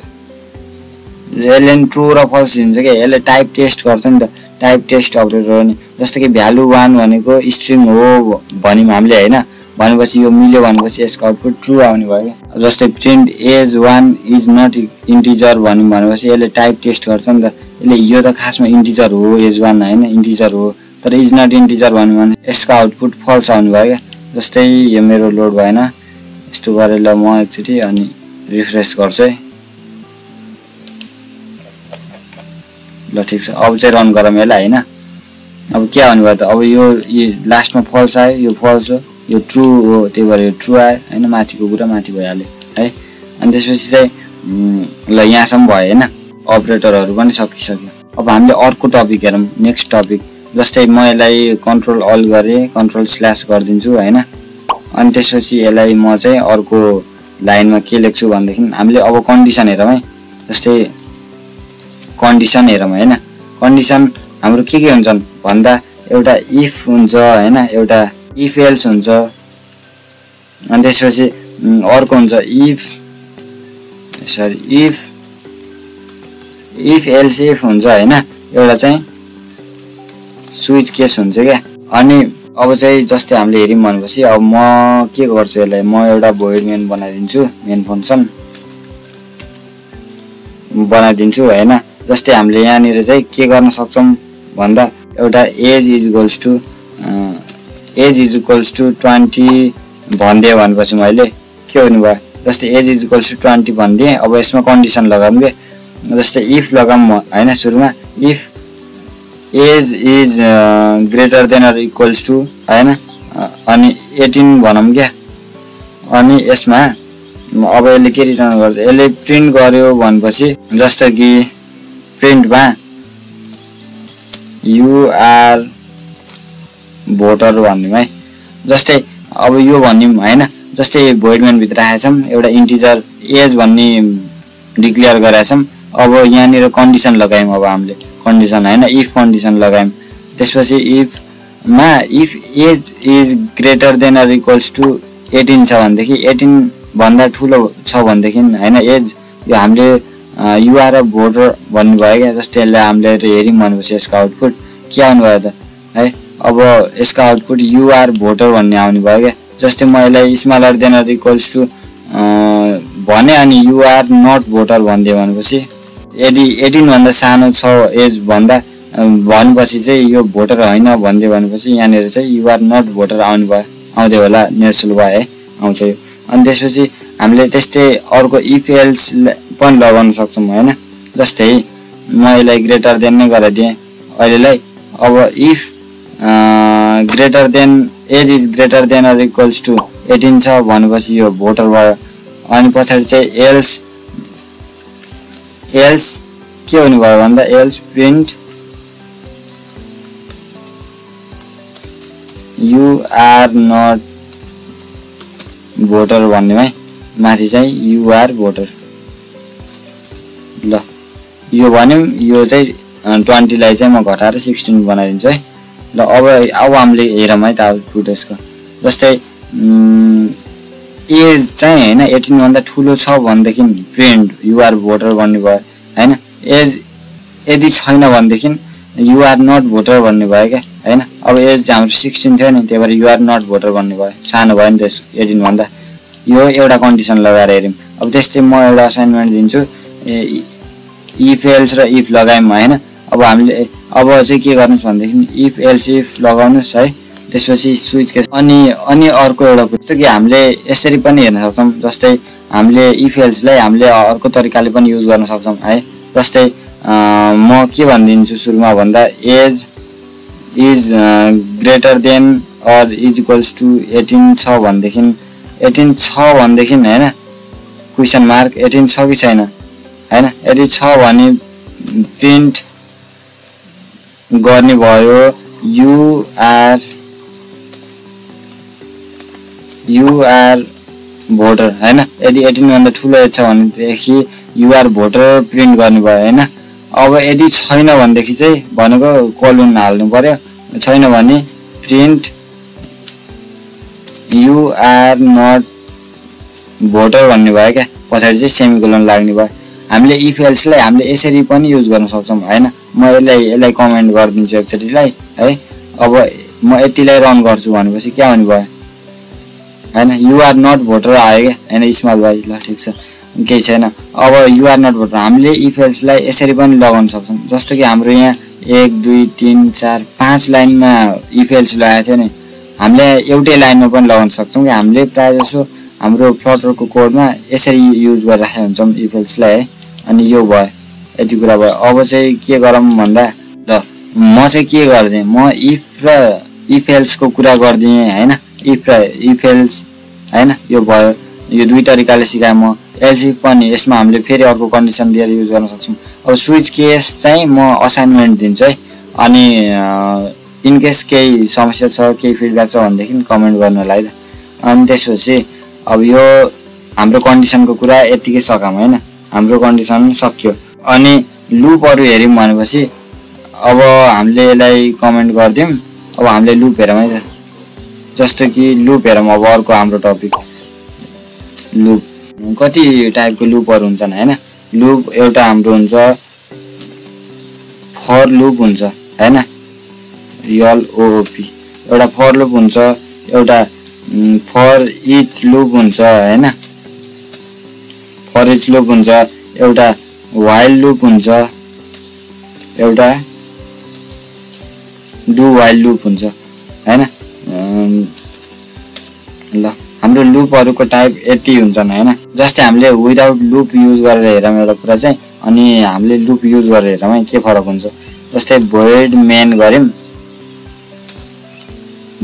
यसले नि ट्रु र फल्स दिन्छ क्या, यसले टाइप टेस्ट गर्छ नि त, टाइप टेस्ट अपरेटर हो नि। जस्तो कि भ्यालु 1 भनेको स्ट्रिङ हो भन्यौँ हामीले हैन, भनेपछि यो मिल्यो भनेपछि यसको आउटपुट ट्रु आउने भयो क्या। जस्तै print age 1 is not integer भन्यौँ भनेपछि यसले टाइप टेस्ट गर्छ नि त, यसले यो त खासमा इन्टिजर हो एज 1 हैन, इन्टिजर हो, तर इज नट इन्टिजर भन्यो भने यसको आउटपुट फल्स आउने भयो क्या। जस्तै यो मेरो लोड भएन, यस्तो गरेर म एकचोटि अनि रिफ्रेस गर्छु है, ल ठिक छ। अब चाहिँ रन गरौँ यसलाई हैन। अब के आउने भयो त, अब यो लास्टमा फल्स आयो, यो फल्स हो, यो ट्रु हो, त्यही भएर यो ट्रु आयो हैन, माथिको कुरा माथि भइहाल्यो है। अनि त्यसपछि चाहिँ ल यहाँसम्म भयो हैन, अपरेटरहरू पनि सकिसक्यो। अब हामीले अर्को टपिक हेरौँ, नेक्स्ट टपिक। जस्तै म यसलाई कन्ट्रोल अल गरेँ, कन्ट्रोल स्ल्यास गरिदिन्छु हैन। अनि त्यसपछि यसलाई म चाहिँ अर्को लाइनमा के लेख्छु भनेदेखि हामीले अब कन्डिसन हेरौँ है। जस्तै कन्डिसन हेरौँ हैन, कन्डिसन हाम्रो के हुन्छन् भन्दा एउटा इफ हुन्छ हैन, एउटा इफ एल्स हुन्छ, अनि त्यसपछि अर्को हुन्छ इफ एल्स इफ हुन्छ हैन, एउटा चाहिँ स्विच केस हुन्छ क्या। अनि अब चाहिँ जस्तै हामीले हेऱ्यौँ भनेपछि अब म के गर्छु यसलाई, म एउटा भोइड मेन बनाइदिन्छु, मेन फङ्सन बनाइदिन्छु हैन। जस्तै हामीले यहाँनिर चाहिँ के गर्न सक्छौँ भन्दा एउटा एज इज इक्वल्स टु 20 भनिदिएँ भनेपछि मैले के हुने भयो, जस्तै एज इज इक्वल्स टु 20 भनिदिएँ। अब यसमा कन्डिसन लगाऊँ के, जस्तै इफ लगाऊँ हैन, सुरुमा if age is greater than or equals to हैन, अनि 18 भनौँ क्या। अनि यसमा अब यसले के रिटर्न गर्छ, यसले प्रिन्ट गर्यो भनेपछि जस्तो कि प्रिन्टमा यु आर भोटर भन्यौँ है। जस्तै अब यो भन्यौँ हैन, जस्तै भोइड मेन भित्र राखेछौँ, एउटा इन्टिजर एज भन्ने डिक्लेयर गराएछौँ। अब यहाँनिर कन्डिसन लगायौँ, अब हामीले कन्डिसन हैन, इफ कन्डिसन लगायौँ। त्यसपछि इफमा if age is greater than or equals to 18 छ भनेदेखि, 18 भन्दा ठुलो छ भनेदेखि हैन एज, यो हामीले युआर अ भोटर भन्नुभयो क्या। जस्तै यसलाई हामीले हेऱ्यौँ भनेपछि यसको आउटपुट के आउनु भयो त है, अब यसको आउटपुट युआर भोटर भन्ने आउने भयो क्या। जस्तै म यसलाई smaller than or equals to भने अनि युआर नट भोटर भनिदियो भनेपछि, यदि 18 भन्दा सानो छ एज भन्दा भनेपछि चाहिँ यो भोटर होइन भनिदियो भनेपछि यहाँनिर चाहिँ युआर नट भोटर आउने भयो, आउँदै होला, नेचुरल भयो है, आउँछ यो। अनि त्यसपछि हामीले त्यस्तै अर्को इफ एल्स पनि लगाउन सक्छौँ हैन। जस्तै म यसलाई ग्रेटर देन नै गराइदिएँ अहिलेलाई। अब if greater than age is greater than or equals to 18 छ भनेपछि यो भोटर भयो। अनि पछाडि चाहिँ एल्स के हुने भयो भन्दा else print you are not voter भन्ने है, माथि चाहिँ युआर भोटर। ल यो भन्यौँ, यो चाहिँ 20 लाई चाहिँ म घटाएर 16 बनाइदिन्छु है। ल अब हामीले हेरौँ है त आउटपुट यसको। जस्तै एज चाहिँ हैन 18 भन्दा ठुलो छ भनेदेखि प्रिन्ट युआर भोटर भन्ने भयो हैन। एज यदि छैन भनेदेखि युआर नट भोटर भन्ने भयो क्या हैन। अब एज हाम्रो 16 थियो नि, त्यही भएर युआर नट भोटर भन्ने भयो, सानो भयो नि त 18 भन्दा। यो एउटा कन्डिसन लगाएर हेरौँ। अब त्यस्तै म एउटा असाइनमेन्ट दिन्छु, इफ एल्स र इफ लगायौँ हैन। अब हामीले अब चाहिँ के गर्नुस् भनेदेखि इफ एल्स इफ लगाउनुस् है, त्यसपछि स्विच केस। अनि अर्को एउटा कुरा चाहिँ कि हामीले यसरी पनि हेर्न सक्छौँ। जस्तै हामीले इफ एल्सलाई हामीले अर्को तरिकाले पनि युज गर्न सक्छौँ है। जस्तै म के भनिदिन्छु सुरुमा भन्दा age is greater than or is equals to 18 छ भनेदेखि 18 छ भनेदेखि हैन क्वेसन मार्क 18 छ कि छैन हैन। यदि छ भने प्रिन्ट गर्ने भयो युआर भोटर हैन। यदि 18 भन्दा ठुलो छ भनेदेखि युआर भोटर प्रिन्ट गर्ने भयो हैन। अब यदि छैन भनेदेखि चाहिँ भनेको कोलन हाल्नु पर्यो, छैन भने प्रिन्ट युआर नट भोटर भन्ने भयो क्या। पछाडि चाहिँ सेमिकोलन लाग्ने भयो। हामीले इफ एल्सलाई हामीले यसरी पनि युज गर्न सक्छौँ हैन। म यसलाई कमेन्ट गरिदिन्छु एकचोटिलाई है। अब म यतिलाई रन गर्छु भनेपछि के आउने भयो हैन, युआर नट भोटर आयो क्या हैन, स्मल भयो। ल ठिक छ, केही छैन। अब युआर नट भोटर हामीले इफ एल्सलाई यसरी पनि लगाउन सक्छौँ। जस्तो कि हाम्रो यहाँ 1 2 3 4 5 लाइनमा इफ एल्स लगाएको थियो नि, हामीले एउटै लाइनमा पनि लगाउन सक्छौँ कि हामीले प्रायः जसो हाम्रो फ्लटरको कोडमा यसरी युज गरिराखेका हुन्छौँ इफ एल्सलाई है। अनि यो भयो, यति कुरा भयो। अब चाहिँ के गरौँ भन्दा ल म चाहिँ के गर्दिएँ, म इफ र इफ एल्सको कुरा गरिदिएँ हैन। इफ र इफ एल्स हैन, यो भयो। यो दुई तरिकाले सिकाएँ म। एल्स इफ पनि यसमा हामीले फेरि अर्को कन्डिसन दिएर युज गर्न सक्छौँ। अब स्विच केस चाहिँ म असाइनमेन्ट दिन्छु है। अनि इनकेस केही समस्या छ, केही फिडब्याक छ भनेदेखि कमेन्ट गर्नुलाई। अनि त्यसपछि अब यो हाम्रो कन्डिसनको कुरा यतिकै सकाम हैन, हाम्रो कन्डिसन सकियो। अनि लुपहरू हेऱ्यौँ भनेपछि अब हामीले यसलाई कमेन्ट गरिदिउँ। अब हामीले लुप हेरौँ है त। जस्तो कि लुप हेरौँ। अब अर्को हाम्रो टपिक लुप। कति टाइपको लुपहरू हुन्छन् हैन। लुप एउटा हाम्रो हुन्छ फर लुप हुन्छ हैन, एलओपी। एउटा फर लुप हुन्छ, एउटा फर इच लुप हुन्छ हैन, फर इच लुप हुन्छ, एउटा व्हाइल लुप हुन्छ, एउटा डु वाइल लुप हुन्छ हैन। ल हाम्रो लुपहरुको टाइप यति हुन्छन् हैन। जस्तै हामीले विदाउट लुप युज गरेर हेरौँ एउटा कुरा चाहिँ, अनि हामीले लुप युज गरेर हेरौँ है के फरक हुन्छ। जस्तै void main गर्यौं,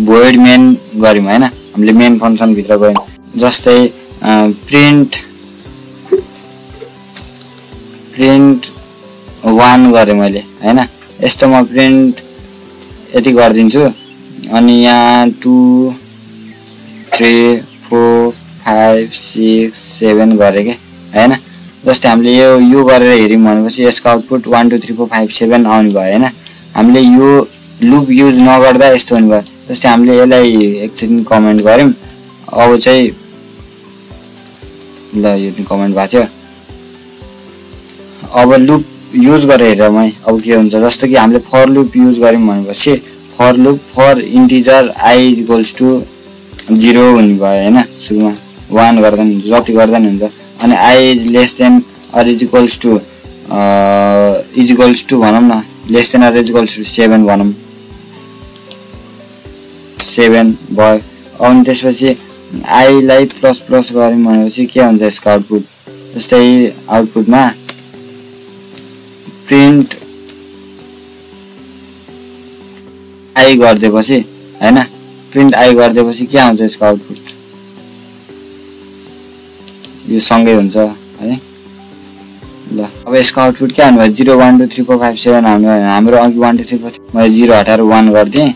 void main गर्यौं हैन, हामीले मेन फंक्सन भित्र गयौं। जस्तै प्रिन्ट 1 गरे मैले हैन, यस्तोमा प्रिन्ट यति गर्दिन्छु अनि यहाँ 2 3 4 5 6 7 गरे के हैन। जस्तै हामीले यो गरेर हेर्यौं भनेपछि यसको आउटपुट 1 2 3 4 5 7 आउने भयो हैन। हामीले यो लुप युज नगर्दा यस्तो हुने भयो। जस्तै हामीले यसलाई एकछिन कमेन्ट गर्यौं, अब चाहिँ ल यो कमेन्ट भएको थियो। अब लुप युज गरेर हेरौँ है अब के हुन्छ। जस्तो कि हामीले फर लुप युज गर्यौं भनेपछि for loop for integer i = 0 हुने भयो हैन। सुरुमा 1 गर्दा नि हुन्छ, जति गर्दा नि हुन्छ। अनि i is less than or is equals to भनौं न, less than or is equals to 7 भनौं, 7 भयो। अनि त्यसपछि i लाई प्लस प्लस गर्यौं भनेपछि के हुन्छ यसको आउटपुट। जस्तै आउटपुटमा प्रिन्ट i गर्दिएपछि हैन, प्रिन्ट i गर्दिएपछि के आउँछ यसको आउटपुट, यो सँगै हुन्छ है। ल अब यसको आउटपुट के आउने भयो, 0 1 2 3 4 5 7 आउने भयो। हाम्रो अघि 1 2 3 4 मैले 0 हटाएर 1 गर्दिए,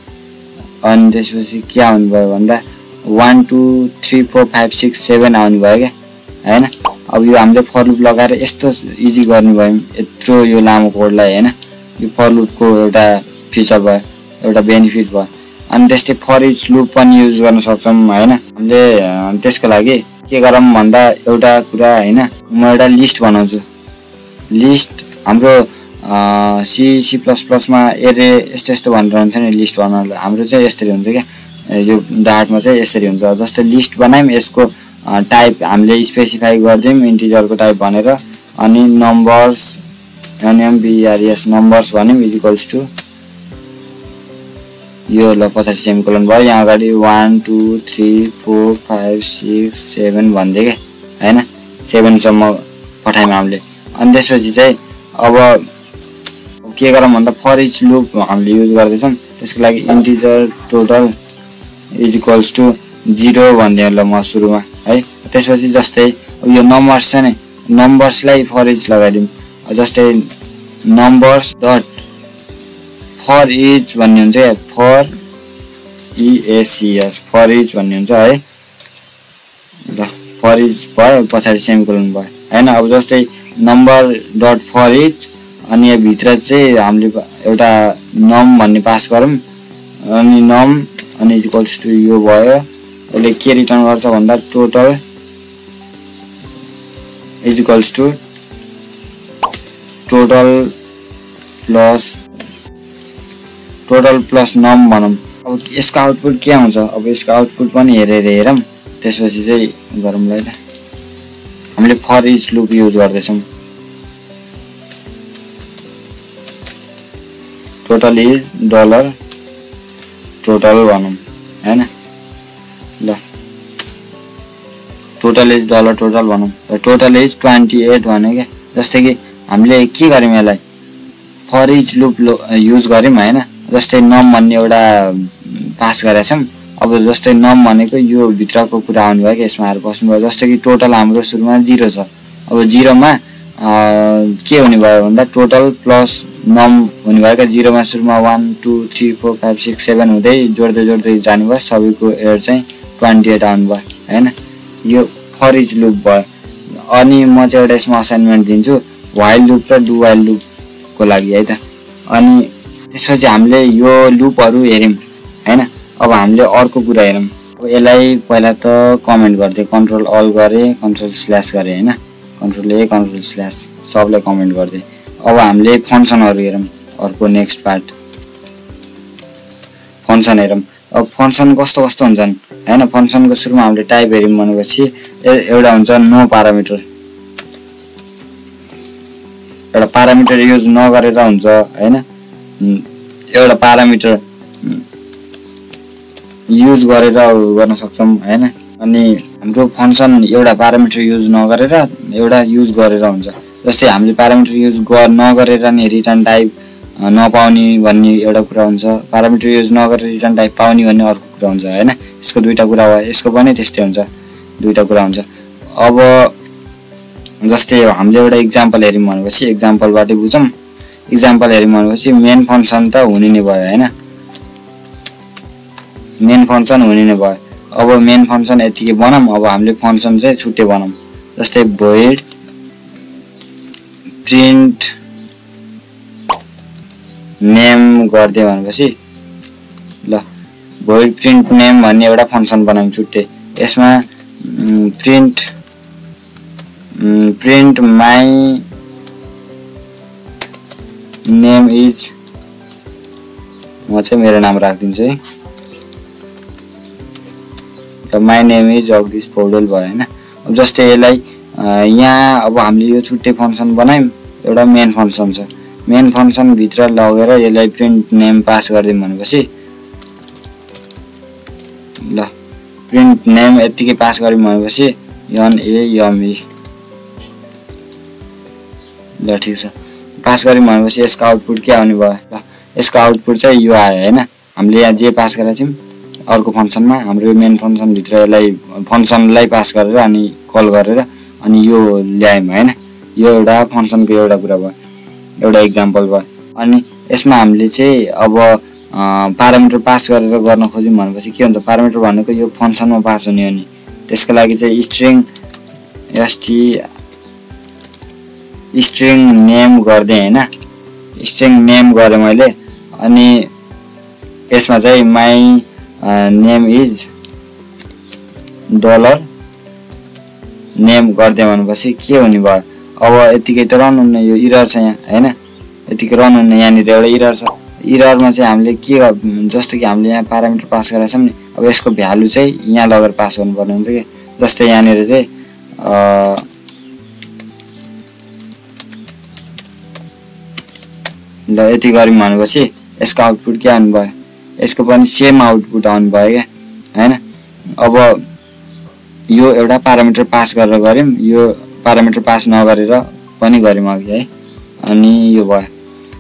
अनि त्यसपछि के आउने भयो भन्दा 1 2 3 4 5 6 7 आउने भयो के हैन। अब यो हामीले फर लुप लगाएर यस्तो इजी गर्ने भयो, यत्रो यो लामो कोडलाई हैन। यो फर लुपको एउटा फिचर भयो, एउटा बेनिफिट भयो। अनि त्यस्तै फर इच लुप पनि युज गर्न सक्छौं हैन। हामीले त्यसको लागि के गरौँ भन्दा एउटा कुरा हैन, म एउटा लिस्ट बनाउँछु। लिस्ट हाम्रो C++ मा एरे यस्तो भनेर हुन्थ्यो नि लिस्ट बनाउनलाई, हाम्रो चाहिँ यसरी हुन्छ के, यो डाटमा चाहिँ यसरी हुन्छ। जस्तै लिस्ट बनायौं, यसको टाइप हामीले स्पेसिफाई गर्दियौं इन्टिजरको टाइप भनेर, अनि नम्बर्स NMBERS नम्बर्स भन्यौं इक्वल्स टु यो ल पछाडि सेमिकोलन भयो, यहाँ अगाडि 1 2 3 4 5 6 7 भन्दै के हैन, 7 सम्म पठायौं हामीले। अनि त्यसपछि चाहिँ अब के गरौँ भन्दा फर इच लुप हामीले युज गर्दैछौं, त्यसको लागि इन्टिजर टोटल इक्वल्स टु 0 भन्दिएँ ल म सुरुमा है। त्यसपछि जस्तै यो नम्बर्स छ नि, नम्बर्सलाई फर इच लगाइदिउँ। जस्तै नम्बर्स डट फर इच भन्ने हुन्छ या फर EACS फर इच भन्ने हुन्छ है। ल फर इच भयो, पछाडि सेमिकोलन भयो हैन। अब जस्तै नम्बर डट फर इच, अनि यहाँ भित्र चाहिँ हामीले एउटा नम भन्ने पास गरौँ, अनि नम अनि इक्वल्स टु यो भयो। यसले के रिटर्न गर्छ भन्दा total equals to total plus num भनौँ। अब यसको आउटपुट के आउँछ, अब यसको आउटपुट पनि हेरेर हेरौँ, त्यसपछि चाहिँ गरौँला है। हामीले फर इच लुप युज गर्दैछौँ। टोटल इज डलर टोटल भनौँ हैन। ल टोटल इज डलर टोटल भनौँ, टोटल इज 28 भने के। जस्तै कि हामीले के गर्यौं, यसलाई फर इच लुप युज गर्यौं हैन। जस्तै नम भन्ने एउटा पास गरेका छौं। अब जस्तै नम भनेको यो भित्रको कुरा आउने भयो कि यसमा आएर बस्नु भयो। जस्तै कि टोटल हाम्रो सुरुमा 0 छ, अब 0 मा के हुने भयो भन्दा टोटल प्लस नम हुने भयो क्या। 0 मा सुरुमा 1 2 3 4 5 6 7 हुँदै जोड्दै जानु भयो, सबैको एयर चाहिँ 28 आउनु भयो हैन। यो फर इच लुप भयो। अनि म चाहिँ एउटा यसमा असाइनमेन्ट दिन्छु, व्हाइल लुप र डु व्हाइल लुपको लागि है त। अनि त्यसपछि हामीले यो लुपहरु हेर्यौं हैन। अब हामीले अर्को कुरा हेरौं। अब यसलाई पहिला त कमेन्ट गर्दै कन्ट्रोल अल गरे, कन्ट्रोल स्ल्याश गरे हैन, कन्ट्रोल ए कन्ट्रोल स्ल्याश सबलाई कमेन्ट गर्दै। अब हामीले फंक्सनहरु हेरौं। अर्को नेक्स्ट पार्ट फंक्सन हेरौं। अब फंक्सन कस्तो हुन्छन् हैन। फंक्सनको सुरुमा हामीले टाइप हेर्यौं भनेपछि एउटा हुन्छ नो प्यारामिटर, एउटा प्यारामिटर युज नगरेर हुन्छ हैन। एउटा प्यारामिटर युज गरेर गर्न सक्छौं हैन। अनि हाम्रो फंक्सन एउटा प्यारामिटर युज नगरेर एउटा युज गरेर हुन्छ। जस्तै हामीले प्यारामिटर युज नगरेर नि रिटर्न टाइप नपाउने भन्ने एउटा कुरा हुन्छ, प्यारामिटर युज नगरेर रिटर्न टाइप पाउने भन्ने अर्को कुरा हुन्छ हैन। यसको दुईटा कुरा भयो, यसको पनि त्यस्तै हुन्छ, दुईटा कुरा हुन्छ। अब जस्तै हामीले एउटा एक्जाम्पल हेर्यौं भनेपछि एक्जाम्पलबाटै बुझौं। एक्जाम्पल हेर्यौं भनेपछि मेन फंक्सन त हुने नै भयो हैन, मेन फंक्सन हुने नै भयो। अब मेन फंक्सन यतिकै बनाऊं। अब हामीले फंक्सन चाहिँ छुट्टै बनाऊं। जस्तै void print name गर्दै भनेपछि ल void print name भन्ने एउटा फंक्सन बनाऊं छुट्टै। यसमा print my name is, म चाहिँ मेरो नाम राख्दिन्छु है, my name is Jagdish Paudel भयो हैन। अब जस्तै यसलाई यहाँ अब हामीले यो छुट्टै फंक्सन बनायौं, एउटा मेन फंक्सन छ। मेन फंक्सन भित्र लगेर यसलाई प्रिन्ट नेम पास गर्दियौं भनेपछि ल प्रिन्ट नेम यतिकै पास गर्यौं भनेपछि NAME ल ठीक छ। पास गर्यौं भनेपछि यसको आउटपुट के आउने भयो? ल यसको आउटपुट चाहिँ यो आयो हैन। हामीले यहाँ जे पास गरेका थियौं अर्को फंक्सनमा, हाम्रो मेन फंक्सन भित्र यसलाई फंक्सनलाई पास गरेर अनि कल गरेर अनि यो ल्यायौं हैन। यो एउटा फंक्सनको एउटा कुरा भयो, एउटा एक्जाम्पल भयो। अनि यसमा हामीले चाहिँ अब प्यारामिटर पास गरेर गर्न खोज्यौं भनेपछि के हुन्छ? प्यारामिटर भनेको यो फंक्सनमा पास हुने हो नि, त्यसको लागि चाहिँ स्ट्रिङ नेम गर्दै हैन, स्ट्रिङ नेम गरे मैले। अनि यसमा चाहिँ माई नेम इज $नेम गर्दै भनेपछि के हुने भयो? अब यतिकै त रन हुन्न, यो इरर छ यहाँ हैन, यतिकै रन हुन्न। यहाँनिर एउटा इरर छ। इररमा चाहिँ हामीले के, जस्तो कि हामीले यहाँ प्यारामिटर पास गरेका छौं नि, अब यसको भ्यालु चाहिँ यहाँ लगेर पास गर्नुपर्ने हुन्छ के। जस्तै यहाँनिर चाहिँ ल यति गर्यौं भनेपछि यसको आउटपुट के आउनु भयो? यसको पनि सेम आउटपुट आउनु भयो क्या हैन। अब यो एउटा प्यारामिटर पास गरेर गर्यौं, यो प्यारामिटर पास नगरेर पनि गर्यौं अघि है। अनि यो भयो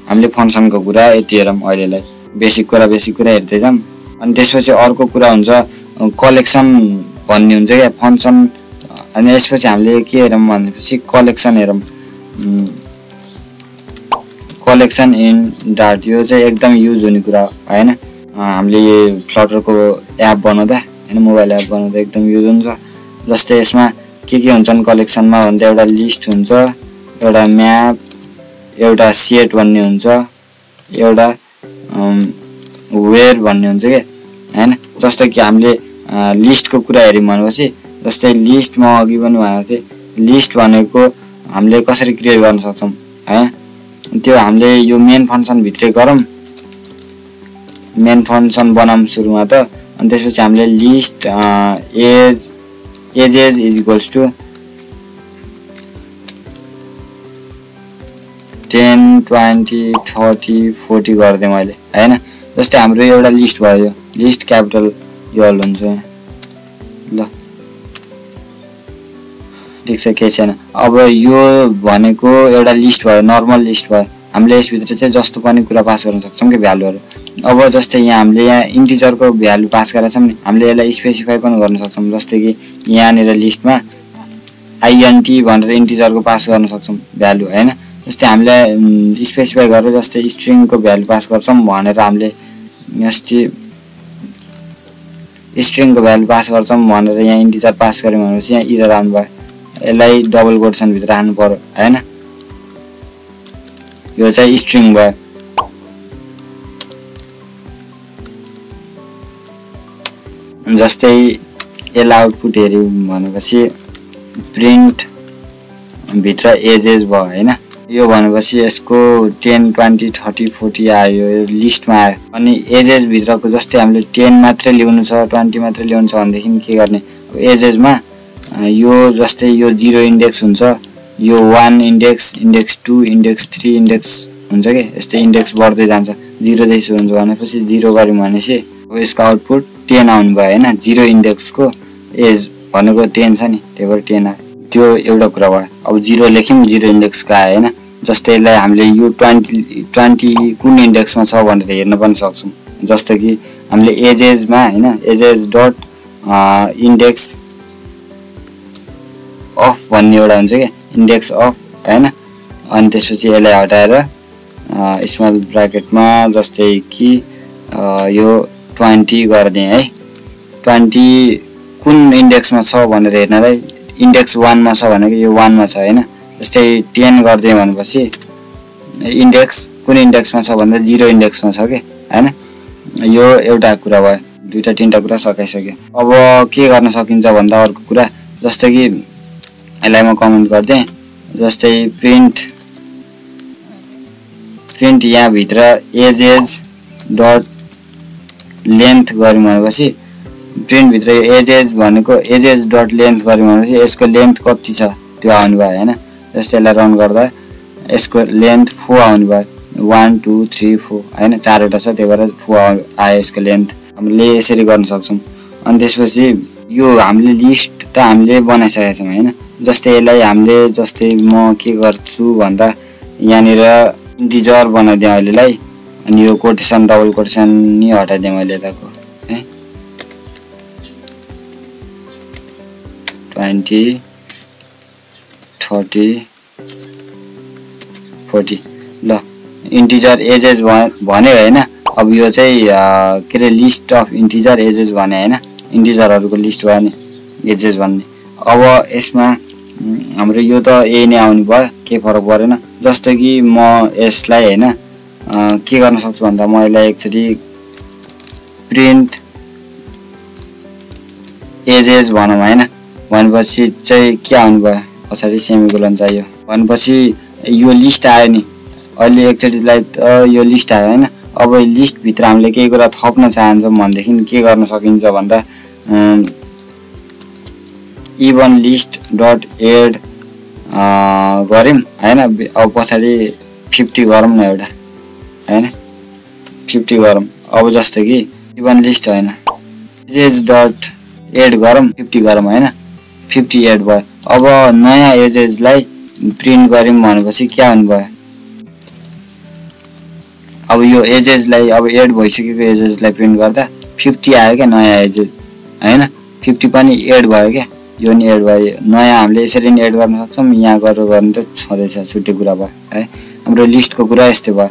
हामीले फंक्सनको कुरा यति हेरौं अहिलेलाई। बेसिक कुरा हेर्दै जाऊँ। अनि त्यसपछि अर्को कुरा हुन्छ कलेक्सन भन्ने हुन्छ क्या फंक्सन। अनि यसपछि हामीले के हेरौं भनेपछि कलेक्सन हेरौं, कलेक्सन इन डाट। यो चाहिँ एकदम युज हुने कुरा हैन। हामीले यो फ्लटरको एप बनाउँदा हैन, मोबाइल एप बनाउँदा एकदम युज हुन्छ। जस्तै यसमा के हुन्छन् कलेक्सनमा भन्दा एउटा लिस्ट हुन्छ, एउटा म्याप, एउटा सेट भन्ने हुन्छ, एउटा वेयर भन्ने हुन्छ के हैन। जस्तै कि हामीले लिस्टको कुरा हेर्यौं भनेपछि जस्तै लिस्ट म अघि पनि भनेको थिएँ, लिस्ट भनेको हामीले कसरी क्रिएट गर्न सक्छौं हैन। त्यो हामीले यो मेन फंक्सन भित्रै गरौँ, मेन फंक्सन बनाऊँ सुरुमा त। अनि त्यसपछि हामीले list ages is equals to 10 20 30 40 गर्दै मैले हैन। जस्तै हाम्रो एउटा लिस्ट भयो, यो लिस्ट क्यापिटल यल हुन्छ ल ठीक छ, केही छैन। अब यो भनेको एउटा लिस्ट भयो, नर्मल लिस्ट भयो। हामीले यसभित्र चाहिँ जस्तो पनि कुरा पास गर्न सक्छौं के भ्यालुहरु। अब जस्तै यहाँ हामीले यहाँ इन्टिजरको भ्यालु पास गरेका छौं नि, हामीले यसलाई स्पेसिफाई पनि गर्न सक्छौं। जस्तै कि यहाँनिर लिस्टमा int भनेर इन्टिजरको पास गर्न सक्छौं भ्यालु हैन। जस्तै हामीले स्पेसिफाई गरेर जस्तै स्ट्रिङको भ्यालु पास गर्छौं भनेर हामीले स्ट्रिङको भ्यालु पास गर्छौं भनेर यहाँ इन्टिजर पास गर्यौं भनेपछि यहाँ इरर आउनु भयो। यसलाई डबल कोटेसन भित्र राख्नु पर्यो हैन। यो चाहिँ स्ट्रिङ भयो। जस्तै यसलाई आउटपुट हेर्यौं भनेपछि प्रिन्ट भित्र एजेस भयो हैन। यो भनेपछि यसको 10 20 30 40 आयो, यो लिस्टमा आयो। अनि एजेस भित्रको जस्तै हामीले 10 मात्र ल्याउनु छ 20 मात्र ल्याउनु छ भनेदेखि के गर्ने? अब एजेसमा यो जस्तै यो 0 इन्डेक्स हुन्छ, यो 1 इन्डेक्स, इन्डेक्स 2, इन्डेक्स 3 इन्डेक्स हुन्छ के। यस्तै इन्डेक्स बढ्दै जान्छ, 0 जस्तो हुन्छ भनेपछि 0 गर्यौं भनेपछि अब यसको आउटपुट 10 आउनु भयो हैन। 0 इन्डेक्सको एज भनेको 10 छ नि, त्यही भएर 10 आयो। त्यो एउटा कुरा भयो। अब 0 लेख्यौँ, 0 इन्डेक्सको आयो हैन। जस्तै यसलाई हामीले यो 20 कुन इन्डेक्समा छ भनेर हेर्न पनि सक्छौँ। जस्तो कि हामीले एजेसमा हैन, एजेस डट इन्डेक्स अफ भन्ने एउटा हुन्छ क्या, इन्डेक्स अफ हैन। अनि त्यसपछि यसलाई हटाएर स्मल ब्राकेटमा जस्तै कि यो 20 गरिदिएँ है। 20 कुन इन्डेक्समा छ भनेर हेर्नलाई इन्डेक्स 1 मा छ भनेको यो 1 मा छ हैन। जस्तै 10 गरिदिएँ भनेपछि इन्डेक्स कुन इन्डेक्समा छ भन्दा 0 इन्डेक्समा छ के हैन। यो एउटा कुरा भयो, दुईटा तीनटा कुरा सकाइसक्यो। अब के गर्न सकिन्छ भन्दा अर्को कुरा, जस्तै कि यसलाई म कमेन्ट गर्दिएँ। जस्तै प्रिन्ट यहाँ भित्र एजेस डट लेन्थ गर्यौँ भनेपछि प्रिन्ट भित्र एजेस भनेको एजेस डट लेन्थ गर्यौँ भनेपछि यसको लेन्थ कति छ त्यो आउनु भयो हैन। जस्तै यसलाई रन गर्दा यसको लेन्थ 4 आउनु भयो। 1 2 3 4 हैन, 4 वटा छ त्यही भएर 4 आयो यसको लेन्थ। हामीले यसरी गर्न सक्छौँ। अनि त्यसपछि यो हामीले लिस्ट त हामीले बनाइसकेका छौँ हैन। जस्तै यसलाई हामीले जस्तै म के गर्छु भन्दा यहाँनिर इन्टिजर बनाइदिएँ अहिलेलाई। अनि यो कोटेसन डबल कोटेसन नि हटाइदिएँ मैले यताको है। 20 30 40 ल इन्टिजर एजेस भन्यो हैन। अब यो चाहिँ के रे लिस्ट अफ इन्टिजर एजेस भने हैन, इन्टिजरहरुको लिस्ट भयो नि एजेस भन्ने। अब यसमा हाम्रो यो त यही नै आउनु भयो, के फरक परेन। जस्तै कि म यसलाई हैन के गर्न सक्छु भन्दा म यसलाई एकचोटी प्रिन्ट एजेस भनौँ हैन। भनेपछि चाहिँ के आउनु भयो, पछाडि सेमिकोलन चाहियो भनेपछि यो लिस्ट आयो नि। अहिले एकचोटिलाई त यो लिस्ट आयो हैन। अब लिस्ट भित्र हामीले केही कुरा थप्न चाहन्छौँ भनेदेखि के गर्न सकिन्छ भन्दा इभन लिस्ट डट एड गरौँ हैन। अब पछाडि 50 गरौँ न एउटा हैन, 50 गरौँ। अब जस्तो कि इभन लिस्ट हैन एजेस डट एड गरौँ, 50 गरौँ हैन, 50 एड भयो। अब नयाँ एजेसलाई प्रिन्ट गरौँ भनेपछि के आउनु भयो, अब यो एजेसलाई अब एड भइसकेको एजेसलाई प्रिन्ट गर्दा 50 आयो क्या नयाँ एजेस हैन। 50 पनि एड भयो क्या, यो नि एड भयो। नयाँ हामीले यसरी नि एड गर्न सक्छौँ, यहाँ गरेर गर्नु त छँदैछ, छुट्टै कुरा भयो है। हाम्रो लिस्टको कुरा यस्तै भयो।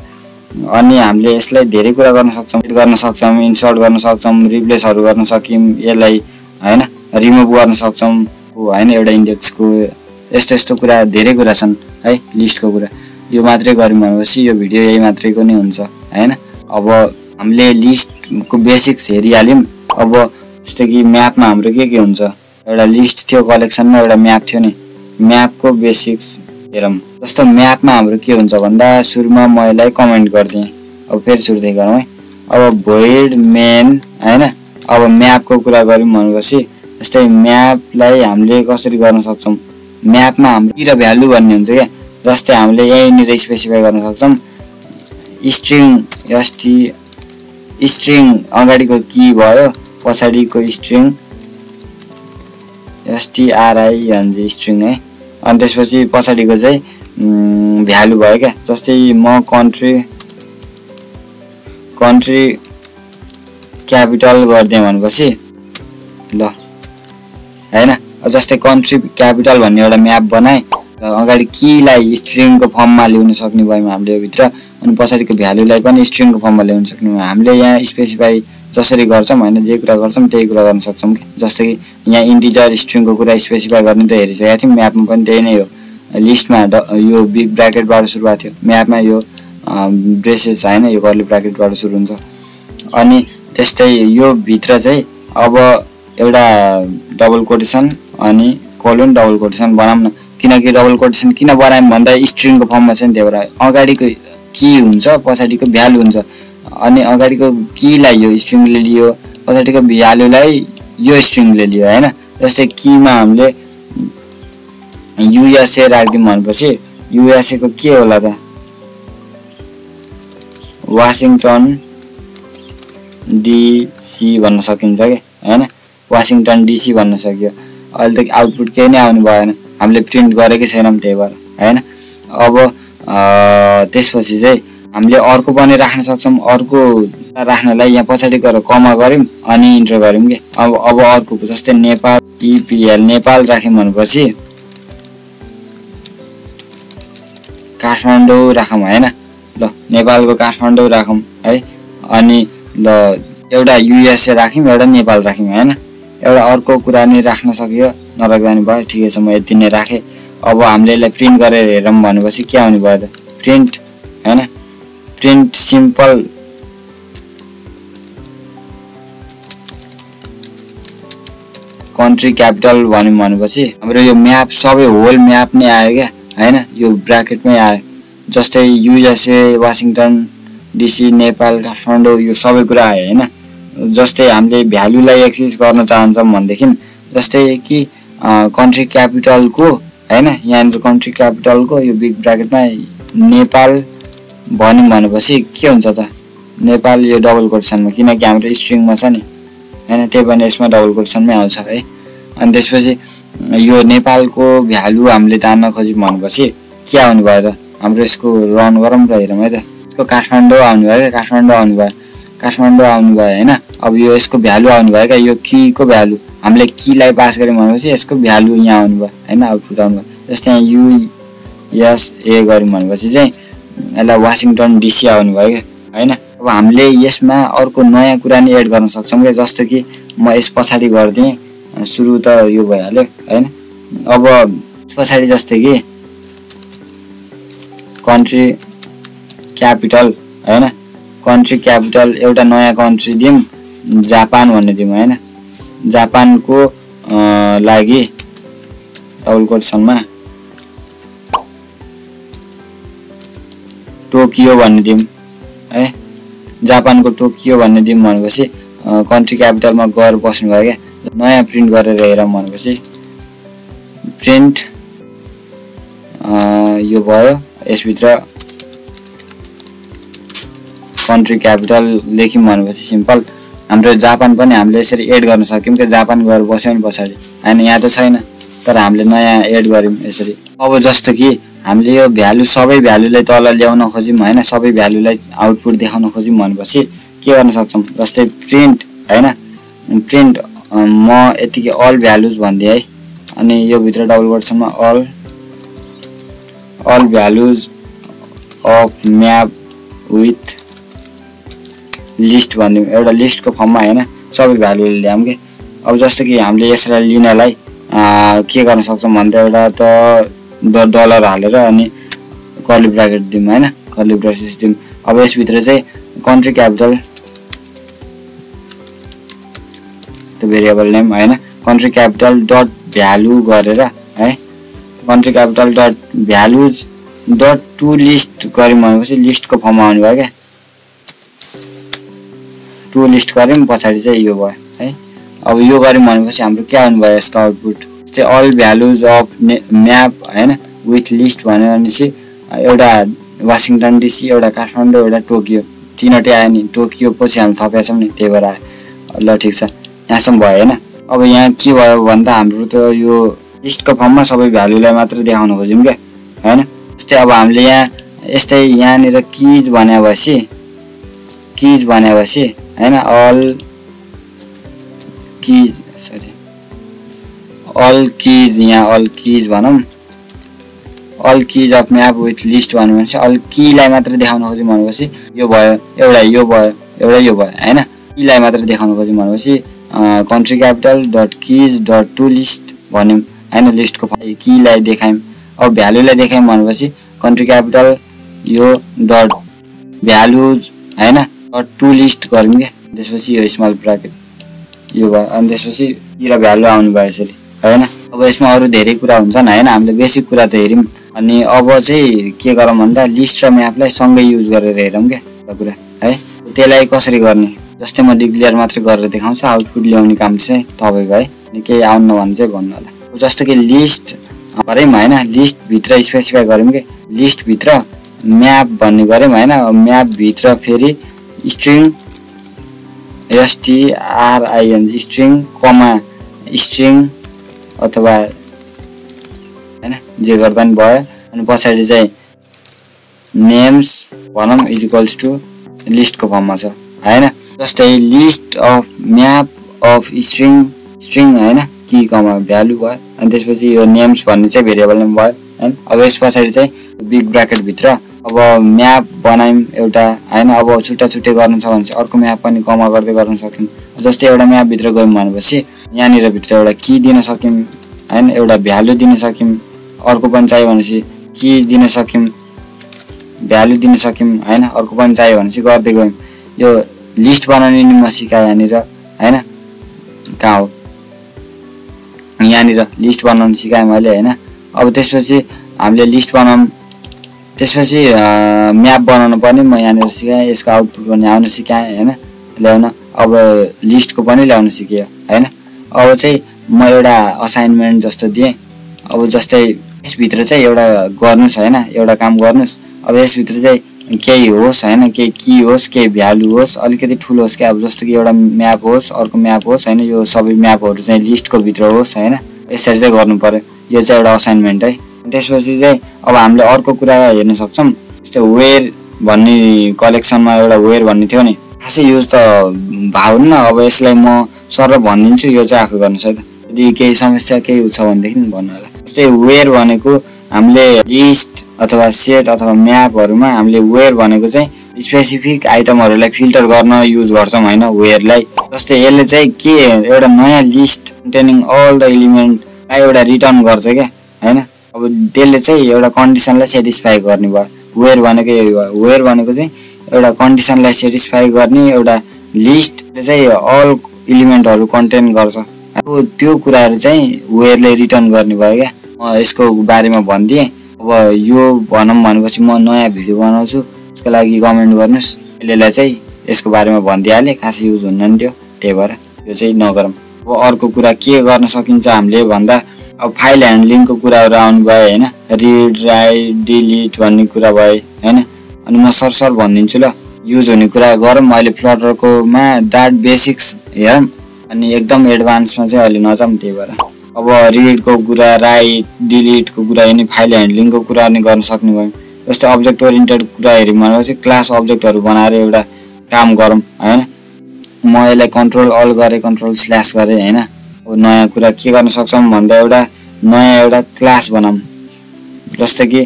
अनि हामीले यसलाई धेरै कुरा गर्न सक्छौँ, एड गर्न सक्छौँ, इन्सर्ट गर्न सक्छौँ, रिप्लेसहरू गर्न सक्यौँ यसलाई हैन, रिमुभ गर्न सक्छौँ हैन एउटा इन्डेक्सको। यस्तो यस्तो कुरा धेरै कुरा छन् है लिस्टको कुरा। यो मात्रै गरौँ भनेपछि यो भिडियो यही मात्रैको नै हुन्छ हैन। अब हामीले लिस्टको बेसिक्स हेरिहाल्यौँ। अब जस्तै कि म्यापमा हाम्रो के हुन्छ, एउटा लिस्ट थियो कलेक्सनमा, एउटा म्याप थियो नि। म्यापको बेसिक्स हेरौँ। जस्तो म्यापमा हाम्रो के हुन्छ भन्दा सुरुमा म यसलाई कमेन्ट गरिदिएँ। अब फेरि सुरुदेखि गरौँ है। अब भोइड मेन हैन। अब म्यापको कुरा गरौँ भनेपछि जस्तै म्यापलाई हामीले कसरी गर्न सक्छौँ, म्यापमा हाम्रो की र भ्यालु भन्ने हुन्छ क्या। जस्तै हामीले यहीँनिर स्पेसिफाई गर्न सक्छौँ स्ट्रिङ स्ट्रिङ अगाडिको की भयो, पछाडिको स्ट्रिङ STRING स्ट्रिङ है। अनि त्यसपछि पछाडिको चाहिँ भ्यालु भयो क्या। जस्तै म कन्ट्री क्यापिटल गरिदिएँ भनेपछि ल हैन। जस्तै कन्ट्री क्यापिटल भन्ने एउटा म्याप बनाए, अगाडि कीलाई स्ट्रिङको फर्ममा ल्याउन सक्ने भयौँ हामीले यो भित्र। अनि पछाडिको भ्यालुलाई पनि स्ट्रिङको फर्ममा ल्याउन सक्ने भयौँ। हामीले यहाँ स्पेसिफाई जसरी गर्छौँ हैन, जे कुरा गर्छौँ त्यही कुरा गर्न सक्छौँ कि। जस्तै कि यहाँ इन्टिजर स्ट्रिङको कुरा स्पेसिफाई गर्ने त हेरिसकेका थियौँ, म्यापमा पनि त्यही नै हो। लिस्टमा यो बिग ब्र्याकेटबाट सुरुवात थियो, म्यापमा यो ब्रेसेस हैन, यो कर्ली ब्र्याकेटबाट सुरु हुन्छ। अनि त्यस्तै यो भित्र चाहिँ अब एउटा डबल कोटेसन अनि कोलन डबल कोटेसन बनाऊँ न। किनकि डबल कोटेसन किन बनायौँ भन्दा स्ट्रिङको फर्ममा छ नि, त्यही भएर अगाडिको की हुन्छ, पछाडिको भ्यालु हुन्छ। अनि अगाडिको कीलाई यो स्ट्रिङले लियो, पछाडिको भ्यालुलाई यो स्ट्रिङले लियो हैन। जस्तै कीमा हामीले USA राख्दियौँ भनेपछि USA को के होला त, वाशिङटन डिसी भन्न सकिन्छ के हैन, वाशिङटन डिसी भन्न सकियो। अहिले त आउटपुट केही नै आउनु भएन, हामीले प्रिन्ट गरेकै छैनौँ त्यही भएर हैन। अब त्यसपछि चाहिँ हामीले अर्को पनि राख्न सक्छौँ। अर्को राख्नलाई यहाँ पछाडि गएर कमा गर्यौँ अनि इन्टर गर्यौँ के। अब अर्को जस्तै नेपाल इपिएल नेपाल राख्यौँ भनेपछि काठमाडौँ राखौँ हैन। ल नेपालको काठमाडौँ राखौँ है। अनि ल एउटा युएसए राख्यौँ, एउटा नेपाल राख्यौँ हैन। एउटा अर्को कुरा नि राख्न सकियो, नराख्दा नि भयो, ठिकै छ, म यति नै राखेँ। अब हामीले यसलाई प्रिन्ट गरेर हेरौँ भनेपछि के आउने भयो त, प्रिन्ट हैन, प्रिन्ट सिम्पल कन्ट्री क्यापिटल भन्यौँ भनेपछि हाम्रो यो म्याप सबै होल म्याप नै आयो क्या हैन, यो ब्राकेटमै आयो। जस्तै युएसए वाशिङटन डिसी नेपाल काठमाडौँ यो सबै कुरा आयो हैन। जस्तै हामीले भ्यालुलाई एक्सेस गर्न चाहन्छौँ भनेदेखि जस्तै कि कन्ट्री क्यापिटलको हैन, यहाँनिर कन्ट्री क्यापिटलको यो बिग ब्राकेटमा नेपाल भन्यौँ भनेपछि के हुन्छ त, नेपाल यो डबल कोटेसनमा, किनकि हाम्रो स्ट्रिङमा छ नि हैन, त्यही पनि यसमा डबल कोटेसनमै आउँछ है। अनि त्यसपछि यो नेपालको भ्यालु हामीले तान्न खोज्यौँ भनेपछि के आउनु भयो त, हाम्रो यसको रन गरौँ र हेरौँ है त। यसको काठमाडौँ आउनु भयो क्या, काठमाडौँ आउनु भयो, काठमाडौँ आउनु भयो हैन। अब यो यसको भ्यालु आउनु भयो क्या, यो कीको भ्यालु हामीले कीलाई पास गर्यौँ भनेपछि यसको भ्यालु यहाँ आउनु भयो हैन, आउटपुट आउनु भयो। जस्तै यहाँ युएसए गर्यौँ भनेपछि चाहिँ यसलाई वाशिङटन डिसी आउनु भयो क्या हैन। अब हामीले यसमा अर्को नयाँ कुरा नि एड गर्न सक्छौँ क्या, जस्तो कि म यस पछाडि गरिदिएँ, सुरु त यो भइहाल्यो हैन। अब पछाडि जस्तै कि कन्ट्री क्यापिटल हैन, कन्ट्री क्यापिटल एउटा नयाँ कन्ट्री दिउँ, जापान भन्ने दिउँ हैन। जापानको लागि डबल कोटेसनमा टोकियो भन्ने दिउँ है, जापानको टोकियो भन्ने दिउँ भनेपछि कन्ट्री क्यापिटलमा गएर बस्नु भयो क्या। नयाँ प्रिन्ट गरेर हेरौँ भनेपछि प्रिन्ट यो भयो, यसभित्र कन्ट्री क्यापिटल लेख्यौँ भनेपछि सिम्पल हाम्रो जापान पनि हामीले यसरी एड गर्न सक्यौँ क्या, जापान गएर बस्यौँ नि पछाडि हैन, यहाँ त छैन तर हामीले नयाँ एड गऱ्यौँ यसरी। अब जस्तो कि हामीले यो भ्यालु सबै भ्यालुलाई तल ल्याउन खोज्यौँ हैन, सबै भ्यालुलाई आउटपुट देखाउन खोज्यौँ भनेपछि के गर्न सक्छौँ, जस्तै प्रिन्ट हैन, प्रिन्ट म यतिकै अल भ्यालुज भनिदिएँ है। अनि यो भित्र डबल कोटेसनमा all values of map with list भनिदिउँ, एउटा लिस्टको फर्ममा हैन, सबै भ्यालुले ल्याऊँ कि। अब जस्तो कि हामीले यसलाई लिनलाई के गर्न सक्छौँ भन्दा एउटा त डलर हालेर अनि कर्ली ब्राकेट दिउँ हैन, कर्ली ब्रेसेस दिउँ। अब यसभित्र चाहिँ कन्ट्री क्यापिटल त भेरिएबल नेम हैन, कन्ट्री क्यापिटल डट भ्यालु गरेर है, country capital dot values dot to list गऱ्यौँ भनेपछि लिस्टको फर्ममा आउनु भयो क्या, टु लिस्ट गऱ्यौँ पछाडि चाहिँ यो भयो है। अब यो गऱ्यौँ भनेपछि हाम्रो के आउनु भयो यसको आउटपुट, जस्तै अल भ्यालुज अफ म्याप हैन विथ लिस्ट भन्यो भनेपछि एउटा वाशिङटन डिसी, एउटा काठमाडौँ, एउटा टोकियो, तीनवटै आयो नि, टोकियो पछि हामी थपेका छौँ नि त्यही भएर आयो। ल ठिक छ, यहाँसम्म भयो हैन। अब यहाँ के भयो भन्दा हाम्रो त यो लिस्टको फर्ममा सबै भ्यालुलाई मात्र देखाउन खोज्यौँ क्या हैन। जस्तै अब हामीले यहाँ यस्तै यहाँनिर किज भनेपछि हैन, अल किज यहाँ अल किज भनौँ, all keys of map with list भन्यो भनेपछि अल कीलाई मात्र देखाउन खोज्यौँ भनेपछि यो भयो, एउटा यो भयो, एउटा यो भयो हैन। कीलाई मात्र देखाउन खोज्यौँ भनेपछि country capital dot keys dot to list भन्यौँ हैन, लिस्टको कीलाई देखायौँ। अब भ्यालुलाई देखायौँ भनेपछि कन्ट्री क्यापिटल यो डट भ्यालुज हैन डट टु लिस्ट गऱ्यौँ क्या, त्यसपछि यो स्मल ब्राकेट यो भयो, अनि त्यसपछि तिर भ्यालु आउनु भयो यसरी हैन। अब यसमा अरू धेरै कुरा हुन्छन् हैन, हामीले बेसिक कुरा त हेऱ्यौँ। अनि अब चाहिँ के गरौँ भन्दा लिस्ट र म्यापलाई सँगै युज गरेर हेरौँ क्या कुरा है। त्यसलाई कसरी गर्ने, जस्तै म डिक्लेयर मात्रै गरेर देखाउँछु, आउटपुट ल्याउने काम चाहिँ तपाईँको है, केही आउनु भने चाहिँ भन्नु होला। जस्तो कि लिस्ट गऱ्यौँ हैन, लिस्टभित्र स्पेसिफाई गऱ्यौँ कि लिस्टभित्र म्याप भन्ने गऱ्यौँ हैन, म्यापभित्र फेरि स्ट्रिङ string स्ट्रिङ कमा स्ट्रिङ अथवा हैन जे गर्दा नि भयो। अनि पछाडी चाहिँ नेम्स भनौं इज इक्वल्स टु लिस्टको फर्ममा छ हैन। जस्तै list of map of string हैन की कमा भ्यालु भयो। अनि त्यसपछि यो नेम्स भन्ने चाहिँ भेरिएबल नेम भयो हैन। अब यस पछाडी चाहिँ बिग ब्र्याकेट भित्र अब म्याप बनायौं एउटा हैन। अब छुट्टा छुट्टै गर्नु छ भने चाहिँ अर्को म्याप पनि कमा गर्दै गर्न सक्यौं। जस्तै एउटा म्याप भित्र गयौं भनेपछि यहाँनिर भित्र एउटा की दिन सक्यौं हैन, एउटा भ्यालु दिन सक्यौं, अर्को पनि चाहियो भनेपछि की दिन सक्यौं, भ्यालु दिन सक्यौं हैन, अर्को पनि चाहियो भनेपछि गर्दै गयौं। यो लिस्ट बनाउने नि म सिकाए यहाँनिर हैन। कहाँ हो यहाँनिर लिस्ट बनाउन सिकाए मैले हैन। अब त्यसपछि हामीले लिस्ट बनाउँ, त्यसपछि म्याप बनाउन पनि म यहाँनिर सिकाए, यसको आउटपुट पनि ल्याउन सिकाए हैन, ल्याउन। अब लिस्टको पनि ल्याउन सिकेँ हैन। अब चाहिँ म एउटा असाइनमेन्ट जस्तो दिएँ। अब जस्तै यस भित्र चाहिँ एउटा गर्नुस् हैन, एउटा काम गर्नुस्। अब यस भित्र चाहिँ केही होस् हैन, केही की होस्, केही भ्यालु होस्, अलिकति ठुलो होस् के। अब जस्तो कि एउटा म्याप होस्, अर्को म्याप होस् हैन, यो सबै म्यापहरु चाहिँ लिस्टको भित्र होस् हैन। यसरी चाहिँ गर्नु पर्यो। यो चाहिँ एउटा असाइनमेन्ट है। त्यसपछि चाहिँ अब हामीले अर्को कुरा हेर्न सक्छौं। जस्तै वेयर भन्ने कलेक्सनमा एउटा वेयर भन्ने थियो नि, खासै युज त भाउन्न। अब यसलाई म सर भनिदिन्छु, यो चाहिँ आफै गर्नुस् है त। यदि केही समस्या केही छ भनेदेखि भन्नु होला। जस्तै वेयर भनेको हामीले लिस्ट अथवा सेट अथवा म्यापहरुमा हामीले वेयर भनेको चाहिँ स्पेसिफिक आइटमहरुलाई फिल्टर गर्न युज गर्छौं हैन वेयरलाई। जस्तै यसले चाहिँ के एउटा नयाँ लिस्ट कन्टेनिङ अल द एलिमेन्टलाई एउटा रिटर्न गर्छ के हैन। अब त्यसले चाहिँ एउटा कन्डिसनलाई सेटिस्फाई गर्ने भयो। वेयर भनेको यही भयो। वेयर भनेको चाहिँ एउटा कन्डिसनलाई सेटिस्फाई गर्ने एउटा लिस्टले चाहिँ अल एलिमेन्टहरु कन्टेन गर्छ। अब त्यो कुराहरु चाहिँ वेयरले रिटर्न गर्ने भयो के। म यसको बारेमा भन्दिए। अब यो भनौं भनेपछि म नयाँ भिडियो बनाउँछु, त्यसको लागि कमेन्ट गर्नुस्। यसलाई चाहिँ यसको बारेमा भनिदिहाले, खासै युज हुन्न नि त्यो, त्यही भएर यो चाहिँ नगरौँ। अब अर्को कुरा के गर्न सकिन्छ हामीले भन्दा अब फाइल ह्यान्डलिङको कुराहरु आउनु भयो हैन। रिड राइट डिलिट भन्ने कुरा भयो हैन। अनि म सरसर भनिदिन्छु ल, युज हुने कुरा गरौँ। अहिले फ्लटरकोमा डाट बेसिक्स हेरौँ, अनि एकदम एडभान्समा चाहिँ अहिले नजाऊँ। त्यही भएर अब रिडको कुरा, राइट डिलिटको कुरा, यिनी फाइल ह्यान्डलिङको कुरा नि गर्न सक्ने भयो। जस्तै अब्जेक्ट ओरिएन्टेड कुरा हेर्यौं भनेपछि क्लास अब्जेक्टहरु बनाएर एउटा काम गरौँ हैन। म यसलाई कन्ट्रोल अल गरे, कन्ट्रोल स्ल्याश गरे हैन। अब नयाँ कुरा के गर्न सक्छौं भन्दा एउटा नयाँ एउटा क्लास बनाऊँ। जस्तै कि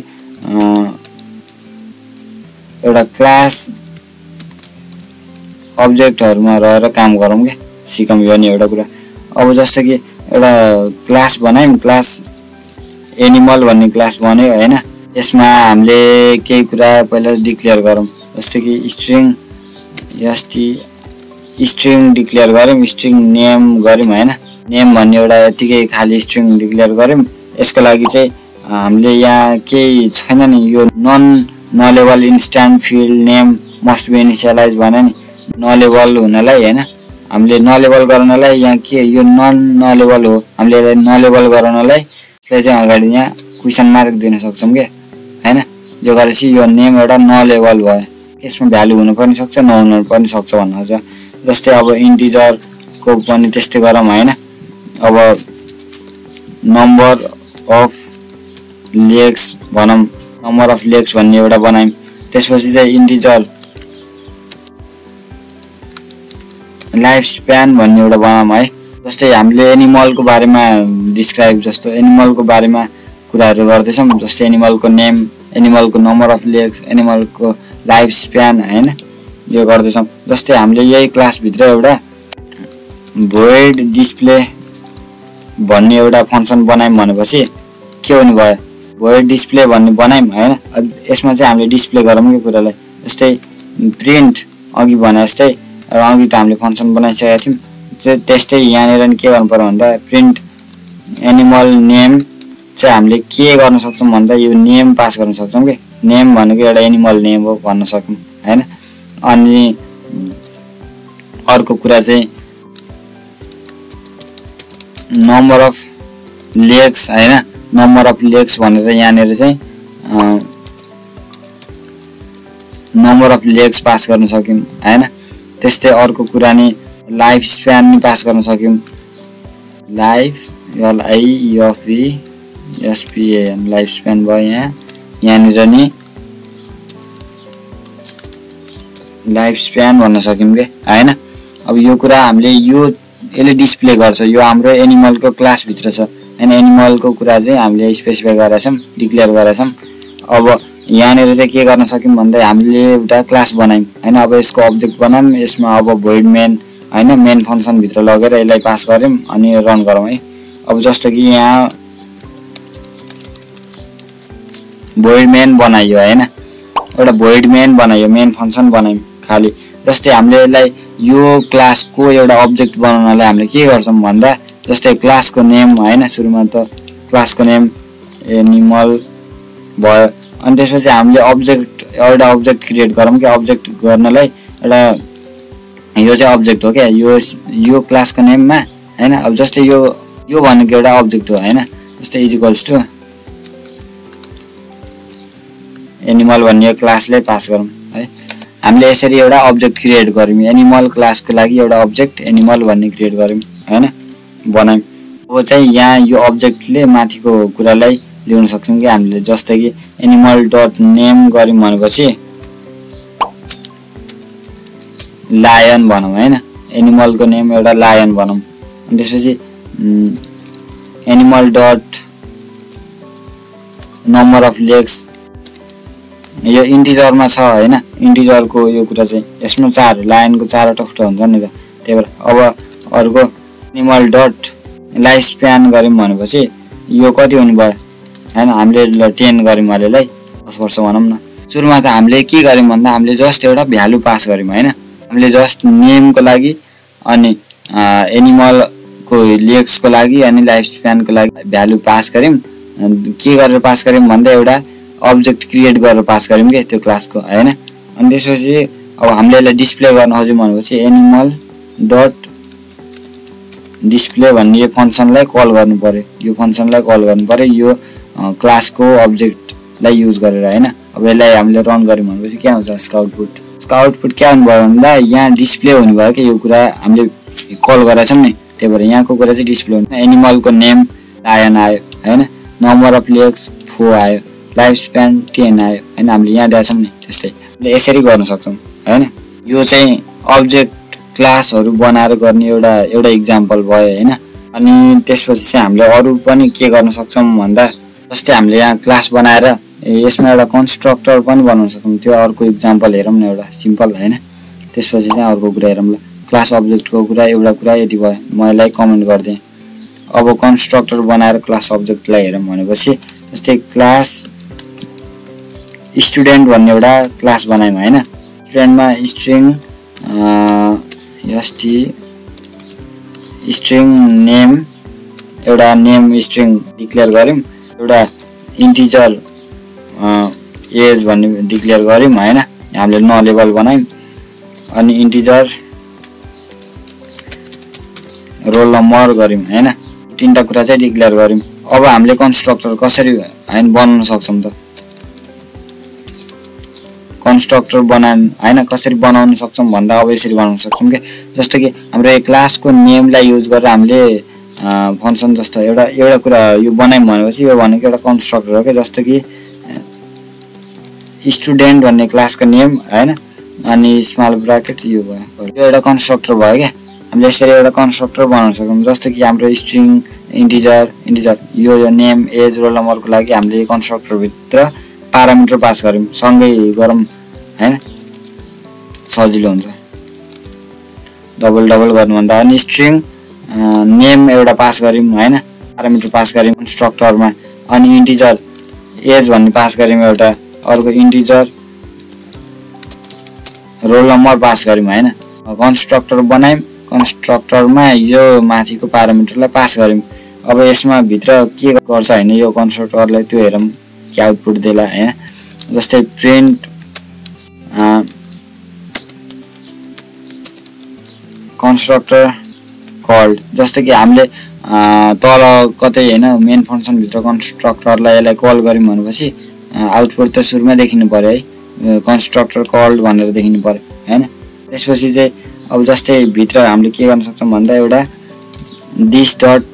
एउटा क्लास अब्जेक्टहरुमा रहेर काम गरौँ के, सिकौँ यो नि एउटा कुरा। अब जस्तो कि एउटा क्लास बनायौं, क्लास एनिमल भन्ने क्लास बन्यो हैन। यसमा हामीले केही कुरा पहिला डिक्लेयर गरौँ। जस्तो कि स्ट्रिङ डिक्लेयर गरौँ, स्ट्रिङ नेम गरौँ हैन। नेम भन्ने एउटा यतिकै खाली स्ट्रिङ डिक्लेयर गरौँ। यसको लागि चाहिँ हामीले यहाँ केही छैन नि, यो nullable instance field name must be initialize भने नि नलेबल हुनलाई हैन। हामीले नलेबल गर्नलाई यहाँ के यो नलेबल हो, हामीले यसलाई नलेबल गराउनलाई यसलाई चाहिँ अगाडि यहाँ क्वेशन मार्क दिन सक्छौं के हैन। जो गरेपछि यो नेम एउटा नलेबल भयो। यसमा भ्यालु हुन पनि सक्छ, नहुन पनि सक्छ भन्नु छ। जस्तै अब इन्टिजरको पनि त्यस्तै गरौँ हैन। अब नम्बर अफ लेग्स भनौँ, नम्बर अफ लेग्स भन्ने एउटा बनायौं। त्यसपछि चाहिँ इन्टिजर लाइफ स्प्यान भन्ने एउटा बनाऊँ है। जस्तै हामीले एनिमलको बारेमा डिस्क्राइब, जस्तो एनिमलको बारेमा कुराहरु गर्दैछौं। जस्तै एनिमलको नेम, एनिमलको नम्बर अफ लेग्स, एनिमलको लाइफ स्प्यान हैन, यो गर्दैछौं। जस्तै हामीले यही क्लास भित्र एउटा void डिस्प्ले भन्ने एउटा फंक्सन बनायौं भनेपछि के हुने भयो, void डिस्प्ले भन्ने बनायौं हैन। यसमा चाहिँ हामीले डिस्प्ले गरौँ के कुरालाई। जस्तै प्रिन्ट अघि भने जस्तै अघि त हामीले फंक्सन बनाइसकेका थियौं, त्यस्तै यहाँनिर नि के गर्नु पर्यो भन्दा प्रिन्ट एनिमल नेम चाहिँ हामीले के गर्न सक्छौं भन्दा यो नेम पास गर्न सक्छौं के। नेम भनेको एउटा एनिमल नेम हो भन्न सक्छौं हैन। अनि अर्को कुरा चाहिँ नम्बर अफ लेग्स हैन। नम्बर अफ लेग्स भनेर यहाँनिर चाहिँ नम्बर अफ लेग्स पास गर्न सक्यौं हैन। त्यस्तै अर्को कुरा नि लाइफ स्प्यान नि पास गर्न सक्यौं लाइफ LIFESPAN लाइफ स्प्यान भयो यहाँनिर नि लाइफ स्प्यान भन्न सक्यौं के हैन अब यो कुरा हामीले यसले डिस्प्ले गर्छ यो हाम्रो एनिमलको क्लास भित्र छ हैन एनिमलको कुरा चाहिँ हामीले स्पेसिफाई गरेका छौं डिक्लेयर गरेका छौं अब यहाँनिर चाहिँ के गर्न सक्यौं भन्दा हामीले एउटा क्लास बनायौं हैन अब यसको अब्जेक्ट बनायौं यसमा अब void main हैन मेन फंक्सन भित्र लगेर यसलाई पास गर्यौं अनि रन गरौँ है अब जस्तो कि यहाँ void main बनाइयो हैन एउटा void main बनाइयो मेन फंक्सन बनायौं खाली जस्तै हामीले यसलाई यो क्लासको एउटा अब्जेक्ट बनाउनलाई हामीले के गर्छौं भन्दा जस्तै क्लासको नेम हैन सुरुमा त क्लासको नेम एनिमल भयो अनि त्यसपछि हामीले एउटा अब्जेक्ट क्रिएट गरौँ के अब्जेक्ट गर्नलाई एउटा यो चाहिँ अब्जेक्ट हो के यो क्लासको नेममा हैन अब जस्तै यो भनेको एउटा अब्जेक्ट हो हैन जस्तै इक्वल्स टु एनिमल भन्ने क्लासले पास गरौँ है हामीले यसरी एउटा अब्जेक्ट क्रिएट गर्यौं एनिमल क्लासको लागि एउटा अब्जेक्ट एनिमल भन्ने क्रिएट गर्यौं हैन बनायौं अब चाहिँ यहाँ यो अब्जेक्टले माथिको कुरालाई ल्याउन सक्छौं कि हामीले जस्तै कि animal.name गर्यौं भनेपछि लायन भनौं हैन एनिमलको नेम एउटा लायन भनौं अनि त्यसपछि animal.number of legs यो इन्टिजरमा छ हैन इन्टिजरको यो कुरा चाहिँ यसमा 4 लायनको 4 वटा खुट्टा हुन्छ नि त त्यही भएर अब अर्को एनिमल डट लाइफ स्प्यान गर्यौं भनेपछि यो कति हुने भयो हैन हामीले 10 गर्यौं अलेलाई 10 वर्ष भनौं न सुरुमा चाहिँ हामीले के गर्यौं भन्दा हामीले जस्ट एउटा भ्यालु पास गर्यौं हैन हामीले जस्ट नेम को लागि अनि एनिमल को लेग्स को लागि अनि लाइफ स्प्यान को लागि भ्यालु पास गर्यौं के गरेर पास गर्यौं भन्दा एउटा अब्जेक्ट क्रिएट गरेर पास गर्यौं के त्यो क्लासको हैन अनि त्यसपछि अब हामीले यसलाई डिस्प्ले गर्न खोज्यौं भनेपछि एनिमल डट डिस्प्ले भन्ने यो फंक्सनलाई कल गर्नु पर्यो यो फंक्सनलाई कल गर्नु पर्यो यो क्लासको अब्जेक्टलाई युज गरेर हैन अब यसलाई हामीले रन गर्यौं भनेपछि के आउँछ यसको आउटपुट के आउनु भयो भन्दा यहाँ डिस्प्ले हुने भयो के यो कुरा हामीले कल गरेका छौं नि त्यही भएर यहाँको कुरा चाहिँ डिस्प्ले हुन्छ एनिमलको नेम लायन आयो हैन नम्बर अफ लेग्स 4 आयो लाइफ स्प्यान 10 आयो हैन हामीले यहाँ दिएका छौं नि त्यस्तै हामीले यसरी गर्न सक्छौं हैन यो चाहिँ अब्जेक्ट क्लासहरु बनाएर गर्ने एउटा एक्जाम्पल भयो हैन अनि त्यसपछि चाहिँ हामीले अरु पनि के गर्न सक्छौं भन्दा जस्तै हामीले यहाँ क्लास बनाएर यसमा एउटा कन्स्ट्रक्टर पनि बनाउन सक्छौं त्यो अर्को एक्जाम्पल हेरौं न एउटा सिम्पल हैन त्यसपछि चाहिँ अर्को कुरा हेरौं ल क्लास अब्जेक्टको कुरा एउटा कुरा यति भयो म यसलाई कमेन्ट गर्दै अब कन्स्ट्रक्टर बनाएर क्लास अब्जेक्टलाई हेरौं भनेपछि जस्तै क्लास स्टुडेन्ट भन्ने एउटा क्लास बनायौं हैन स्टुडेन्टमा स्ट्रिङ नेम एउटा नेम स्ट्रिङ डिक्लेयर गर्यौं एउटा इन्टिजर एज भन्ने डिक्लेयर गर्यौं हैन हामीले नलेबल बनायौं अनि इन्टिजर रोल नम्बर गर्यौं हैन तीनटा कुरा चाहिँ डिक्लेयर गर्यौं अब हामीले कन्स्ट्रक्टर कसरी हैन बनाउन सक्छौं त कन्स्ट्रक्टर बनायौं हैन कसरी बनाउन सक्छौं भन्दा अब यसरी बनाउन सक्छौं के जस्तो कि हाम्रो यो क्लासको नेमलाई युज गरेर हामीले फंक्सन जस्तो एउटा कुरा यो बनायौं भनेपछि यो भनेको एउटा कन्स्ट्रक्टर हो के जस्तो कि स्टुडेन्ट भन्ने क्लासको नेम हैन अनि स्मल ब्र्याकेट यो भयो यो एउटा कन्स्ट्रक्टर भयो के हामीले यसरी एउटा कन्स्ट्रक्टर बनाउन सक्छौं जस्तो कि हाम्रो स्ट्रिङ इन्टिजर यो नेम एज रोल नम्बरको लागि हामीले यो कन्स्ट्रक्टर भित्र प्यारामिटर पास गर्यौं सँगै गरौँ हैन सजिलो हुन्छ डबल गर्नु भन्दा अनि स्ट्रिङ नेम एउटा पास गर्यौं हैन प्यारामिटर पास गर्यौं कन्स्ट्रक्टरमा अनि इन्टिजर एज भन्ने पास गर्यौं एउटा अर्को इन्टिजर रोल नम्बर पास गर्यौं हैन कन्स्ट्रक्टर बनायौं कन्स्ट्रक्टरमा यो माथिको प्यारामिटरलाई पास गर्यौं अब यसमा भित्र के गर्छ हैन यो कन्स्ट्रक्टरलाई त्यो हेरौं के आउटपुट देला हैन जस्तै प्रिन्ट कन्स्ट्रक्टर कल्ड जस्तो कि हामीले तल कतै हैन मेन फंक्सन भित्र कन्स्ट्रक्टरलाई यसलाई कल गर्यौं भनेपछि आउटपुट त सुरुमा देखिनु पर्यो है कन्स्ट्रक्टर कल्ड भनेर देखिनु पर्यो हैन त्यसपछि चाहिँ अब जस्तै भित्र हामीले के गर्न सक्छौं भन्दा एउटा this dot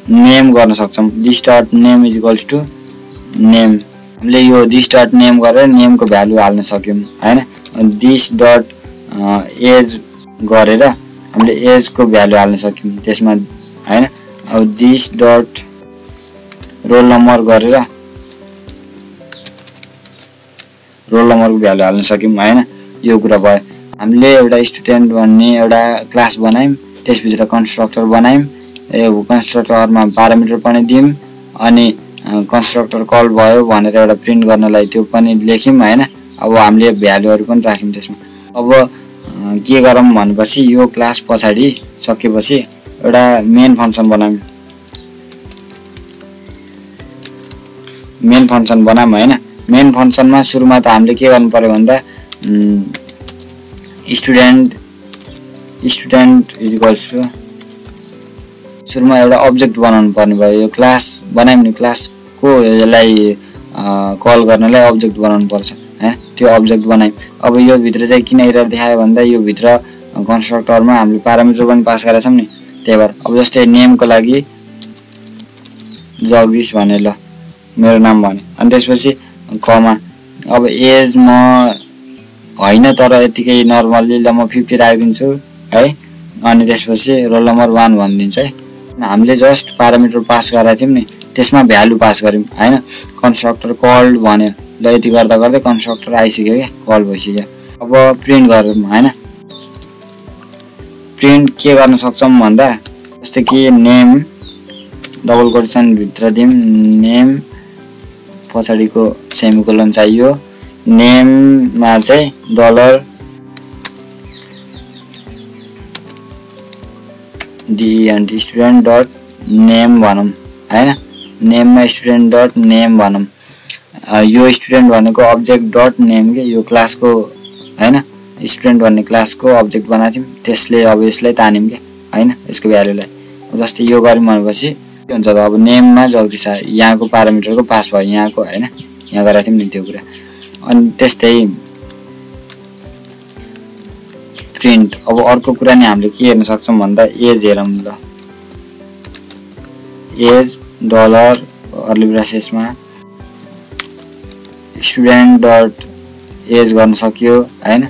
name गर्न सक्छौं। this dot name is equals to name। हामीले यो this dot name गरेर नेम को भ्यालु हाल्न सक्यौं हैन। this dot age गरेर हामीले एज को भ्यालु हाल्न सक्यौं त्यसमा हैन। अब this dot रोल नम्बर गरेर रोल नम्बर को भ्यालु हाल्न सक्यौं हैन। यो कुरा भयो। हामीले एउटा स्टुडेन्ट भन्ने एउटा क्लास बनायौं, त्यसभित्र कन्स्ट्रक्टर बनायौं, यो कन्स्ट्रक्टरमा प्यारामिटर पनि दियौं अनि कन्स्ट्रक्टर कल भयो भनेर एउटा प्रिन्ट गर्नलाई त्यो पनि लेख्यौं हैन। अब हामीले भ्यालुहरु पनि राख्यौं त्यसमा। अब के गरौँ भनेपछि यो क्लास पछाडी सकेपछि एउटा मेन फंक्सन बनायौं। मेन फंक्सन बनायौं हैन। मेन फंक्सनमा सुरुमा त हामीले के गर्नु पर्यो भन्दा स्टुडेन्ट इज इक्वल्स टु सुरुमा एउटा अब्जेक्ट बनाउनु पर्ने भयो। यो क्लास बनायौं नि, क्लास को यसलाई कल गर्नलाई अब्जेक्ट बनाउनु पर्छ हैन। त्यो अब्जेक्ट बनायौं। अब यो भित्र चाहिँ किन एरर देखायो भन्दा यो भित्र कन्स्ट्रक्टरमा हामीले प्यारामिटर पनि पास गरेका छौं नि, त्यही भएर। अब जस्तै नेम को लागि जगदीश भने ल मेरो नाम भने अनि त्यसपछि कमा। अब एज म हैन तर यतिकै नर्मली ल म 50 राखिदिन्छु है। अनि त्यसपछि रोल नम्बर 1 भनिदिन्छु है। हामीले जस्ट प्यारामिटर पास गरेका थियौं नि, त्यसमा भ्यालु पास गर्यौं हैन। कन्स्ट्रक्टर कल्ड भन्यो ल, यति गर्दा गर्दै कन्स्ट्रक्टर आइसक्यो के कल भइसक्यो। अब प्रिन्ट गरौँ हैन। प्रिन्ट के गर्न सक्छौं भन्दा जस्तै कि नेम डबल कोटेसन भित्र दियौं, नेम पछाडीको सेमिकोलन चाहियो। नेम मा चाहिँ dollar D student dot name भनौं हैन। नेममा स्टुडेन्ट डट नेम भनौं। यो स्टुडेन्ट भनेको अब्जेक्ट डट नेम के यो क्लासको हैन। स्टुडेन्ट भन्ने क्लासको अब्जेक्ट बनाथ्यौं, त्यसले अब यसलाई तान्यौं के हैन, यसको भ्यालुलाई। जस्तै यो गर्यौं भनेपछि के हुन्छ त, अब नेममा जगदीश आयो, यहाँको प्यारामिटरको पास भयो यहाँको हैन, यहाँ गरेका थियौं नि त्यो कुरा। अनि त्यस्तै प्रिन्ट। अब अर्को कुरा नि हामीले के हेर्न सक्छौं भन्दा एज हेरौं ल। एज डलर कर्ली ब्राकेटमा स्टुडेन्ट डट एज गर्न सक्यो हैन।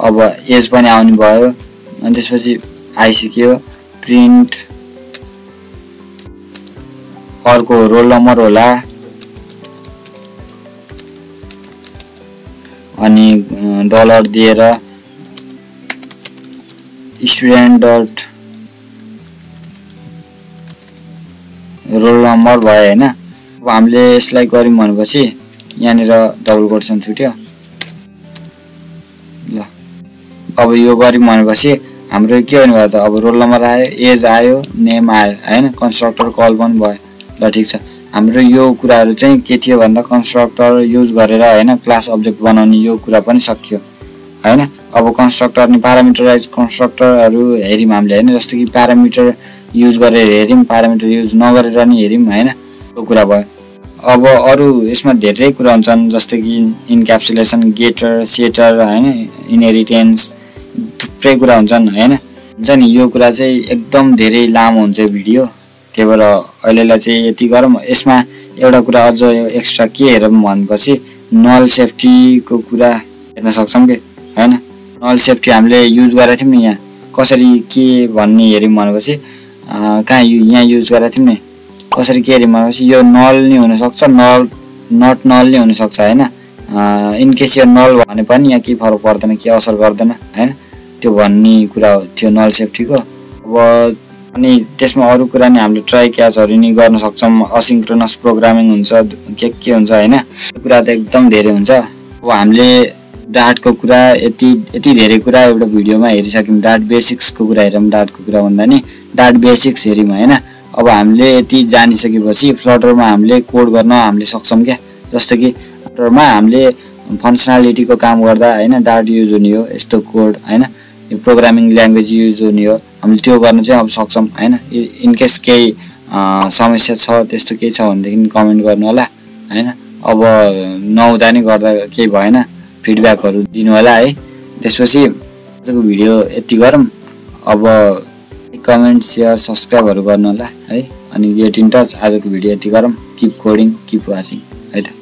अब एज पनि आउने भयो अनि त्यसपछि आइसक्यो। प्रिन्ट अर्को रोल नम्बर होला अनि डलर दिएर स्टुडेन्ट डट रोल नम्बर भयो हैन। अब हामीले यसलाई गर्यौं भनेपछि यहाँनिर डबल कोटेसन छुट्यो ल। अब यो गर्यौं भनेपछि हाम्रो के हुने भयो त, अब रोल नम्बर आयो, एज आयो, नेम आयो हैन, कन्स्ट्रक्टर कल पनि भयो ल। ठीक छ। हाम्रो यो कुराहरु चाहिँ के थियो भन्दा कन्स्ट्रक्टर युज गरेर हैन क्लास अब्जेक्ट बनाउने यो कुरा पनि सकियो हैन। अब कन्स्ट्रक्टर नि प्यारामिटराइज कन्स्ट्रक्टरहरु हेर्यौं हामीले हैन। जस्तो कि प्यारामिटर युज गरेर हेर्यौं, प्यारामिटर युज नगरेर नि हेर्यौं हैन, त्यो कुरा भयो। अब अरु यसमा धेरै कुरा हुन्छन् जस्तो कि इन्क्याप्सुलेसन, गेटर, सेटर हैन, इनहेरिटेन्स, थुप्रै कुरा हुन्छन् हैन। हुन्छ नि, यो कुरा चाहिँ एकदम धेरै लामो हुन्छ भिडियो, त्यही भएर अहिलेलाई चाहिँ यति गरौँ। यसमा एउटा कुरा अझ एक्स्ट्रा के हेरौँ भनेपछि नल सेफ्टी को कुरा हेर्न सक्छौं के हैन। नल सेफ्टी हामीले युज गरेका थियौं नि, यहाँ कसरी के भन्ने हेर्यौं भनेपछि कहाँ यहाँ युज गरेका थियौं नि, कसरी के हेर्यौं भनेपछि यो नल नि हुन सक्छ, नल नट नल नि हुन सक्छ हैन। इन केस यो नल भने पनि यहाँ के फरक पर्दैन, के असर गर्दैन हैन, त्यो भन्ने कुरा थियो नल सेफ्टीको। अब अनि त्यसमा अरु कुरा नि हामीले ट्राई क्याचहरु नि गर्न सक्छौं, असिन्क्रोनस प्रोग्रामिङ हुन्छ, के हुन्छ हैन। त्यो कुरा त एकदम धेरै हुन्छ। अब हामीले डाट को कुरा यति धेरै कुरा एउटा भिडियोमा हेरिसक्यौं। डाट बेसिक्स को कुरा हेरौं। डाट को कुरा भन्दा नि डाट बेसिक्स हेर्यौं हैन। अब हामीले यति जानिसकेपछि फ्लटरमा हामीले कोड गर्न हामीले सक्छौं के। जस्तो कि फ्लटरमा हामीले फंक्सनालिटी को काम गर्दा हैन डाट युज हुने हो, यस्तो कोड हैन, यो प्रोग्रामिङ ल्याङ्ग्वेज युज हुने हो, हामीले त्यो गर्न चाहिँ अब सक्छौं हैन। इन केस केही समस्या छ त्यस्तो केही छ भनेदेखि कमेन्ट गर्नु होला हैन। अब नहुँदा नि गर्दा केही भएन, फिडब्याकहरु दिनु होला है। त्यसपछि आजको भिडियो यति गरौँ। अब कमेन्ट सेयर सब्सक्राइबहरू गर्नु होला है। अनि गेट इन टच। आजको भिडियो यति गरौँ। किप कोडिङ किप वाचिङ है त।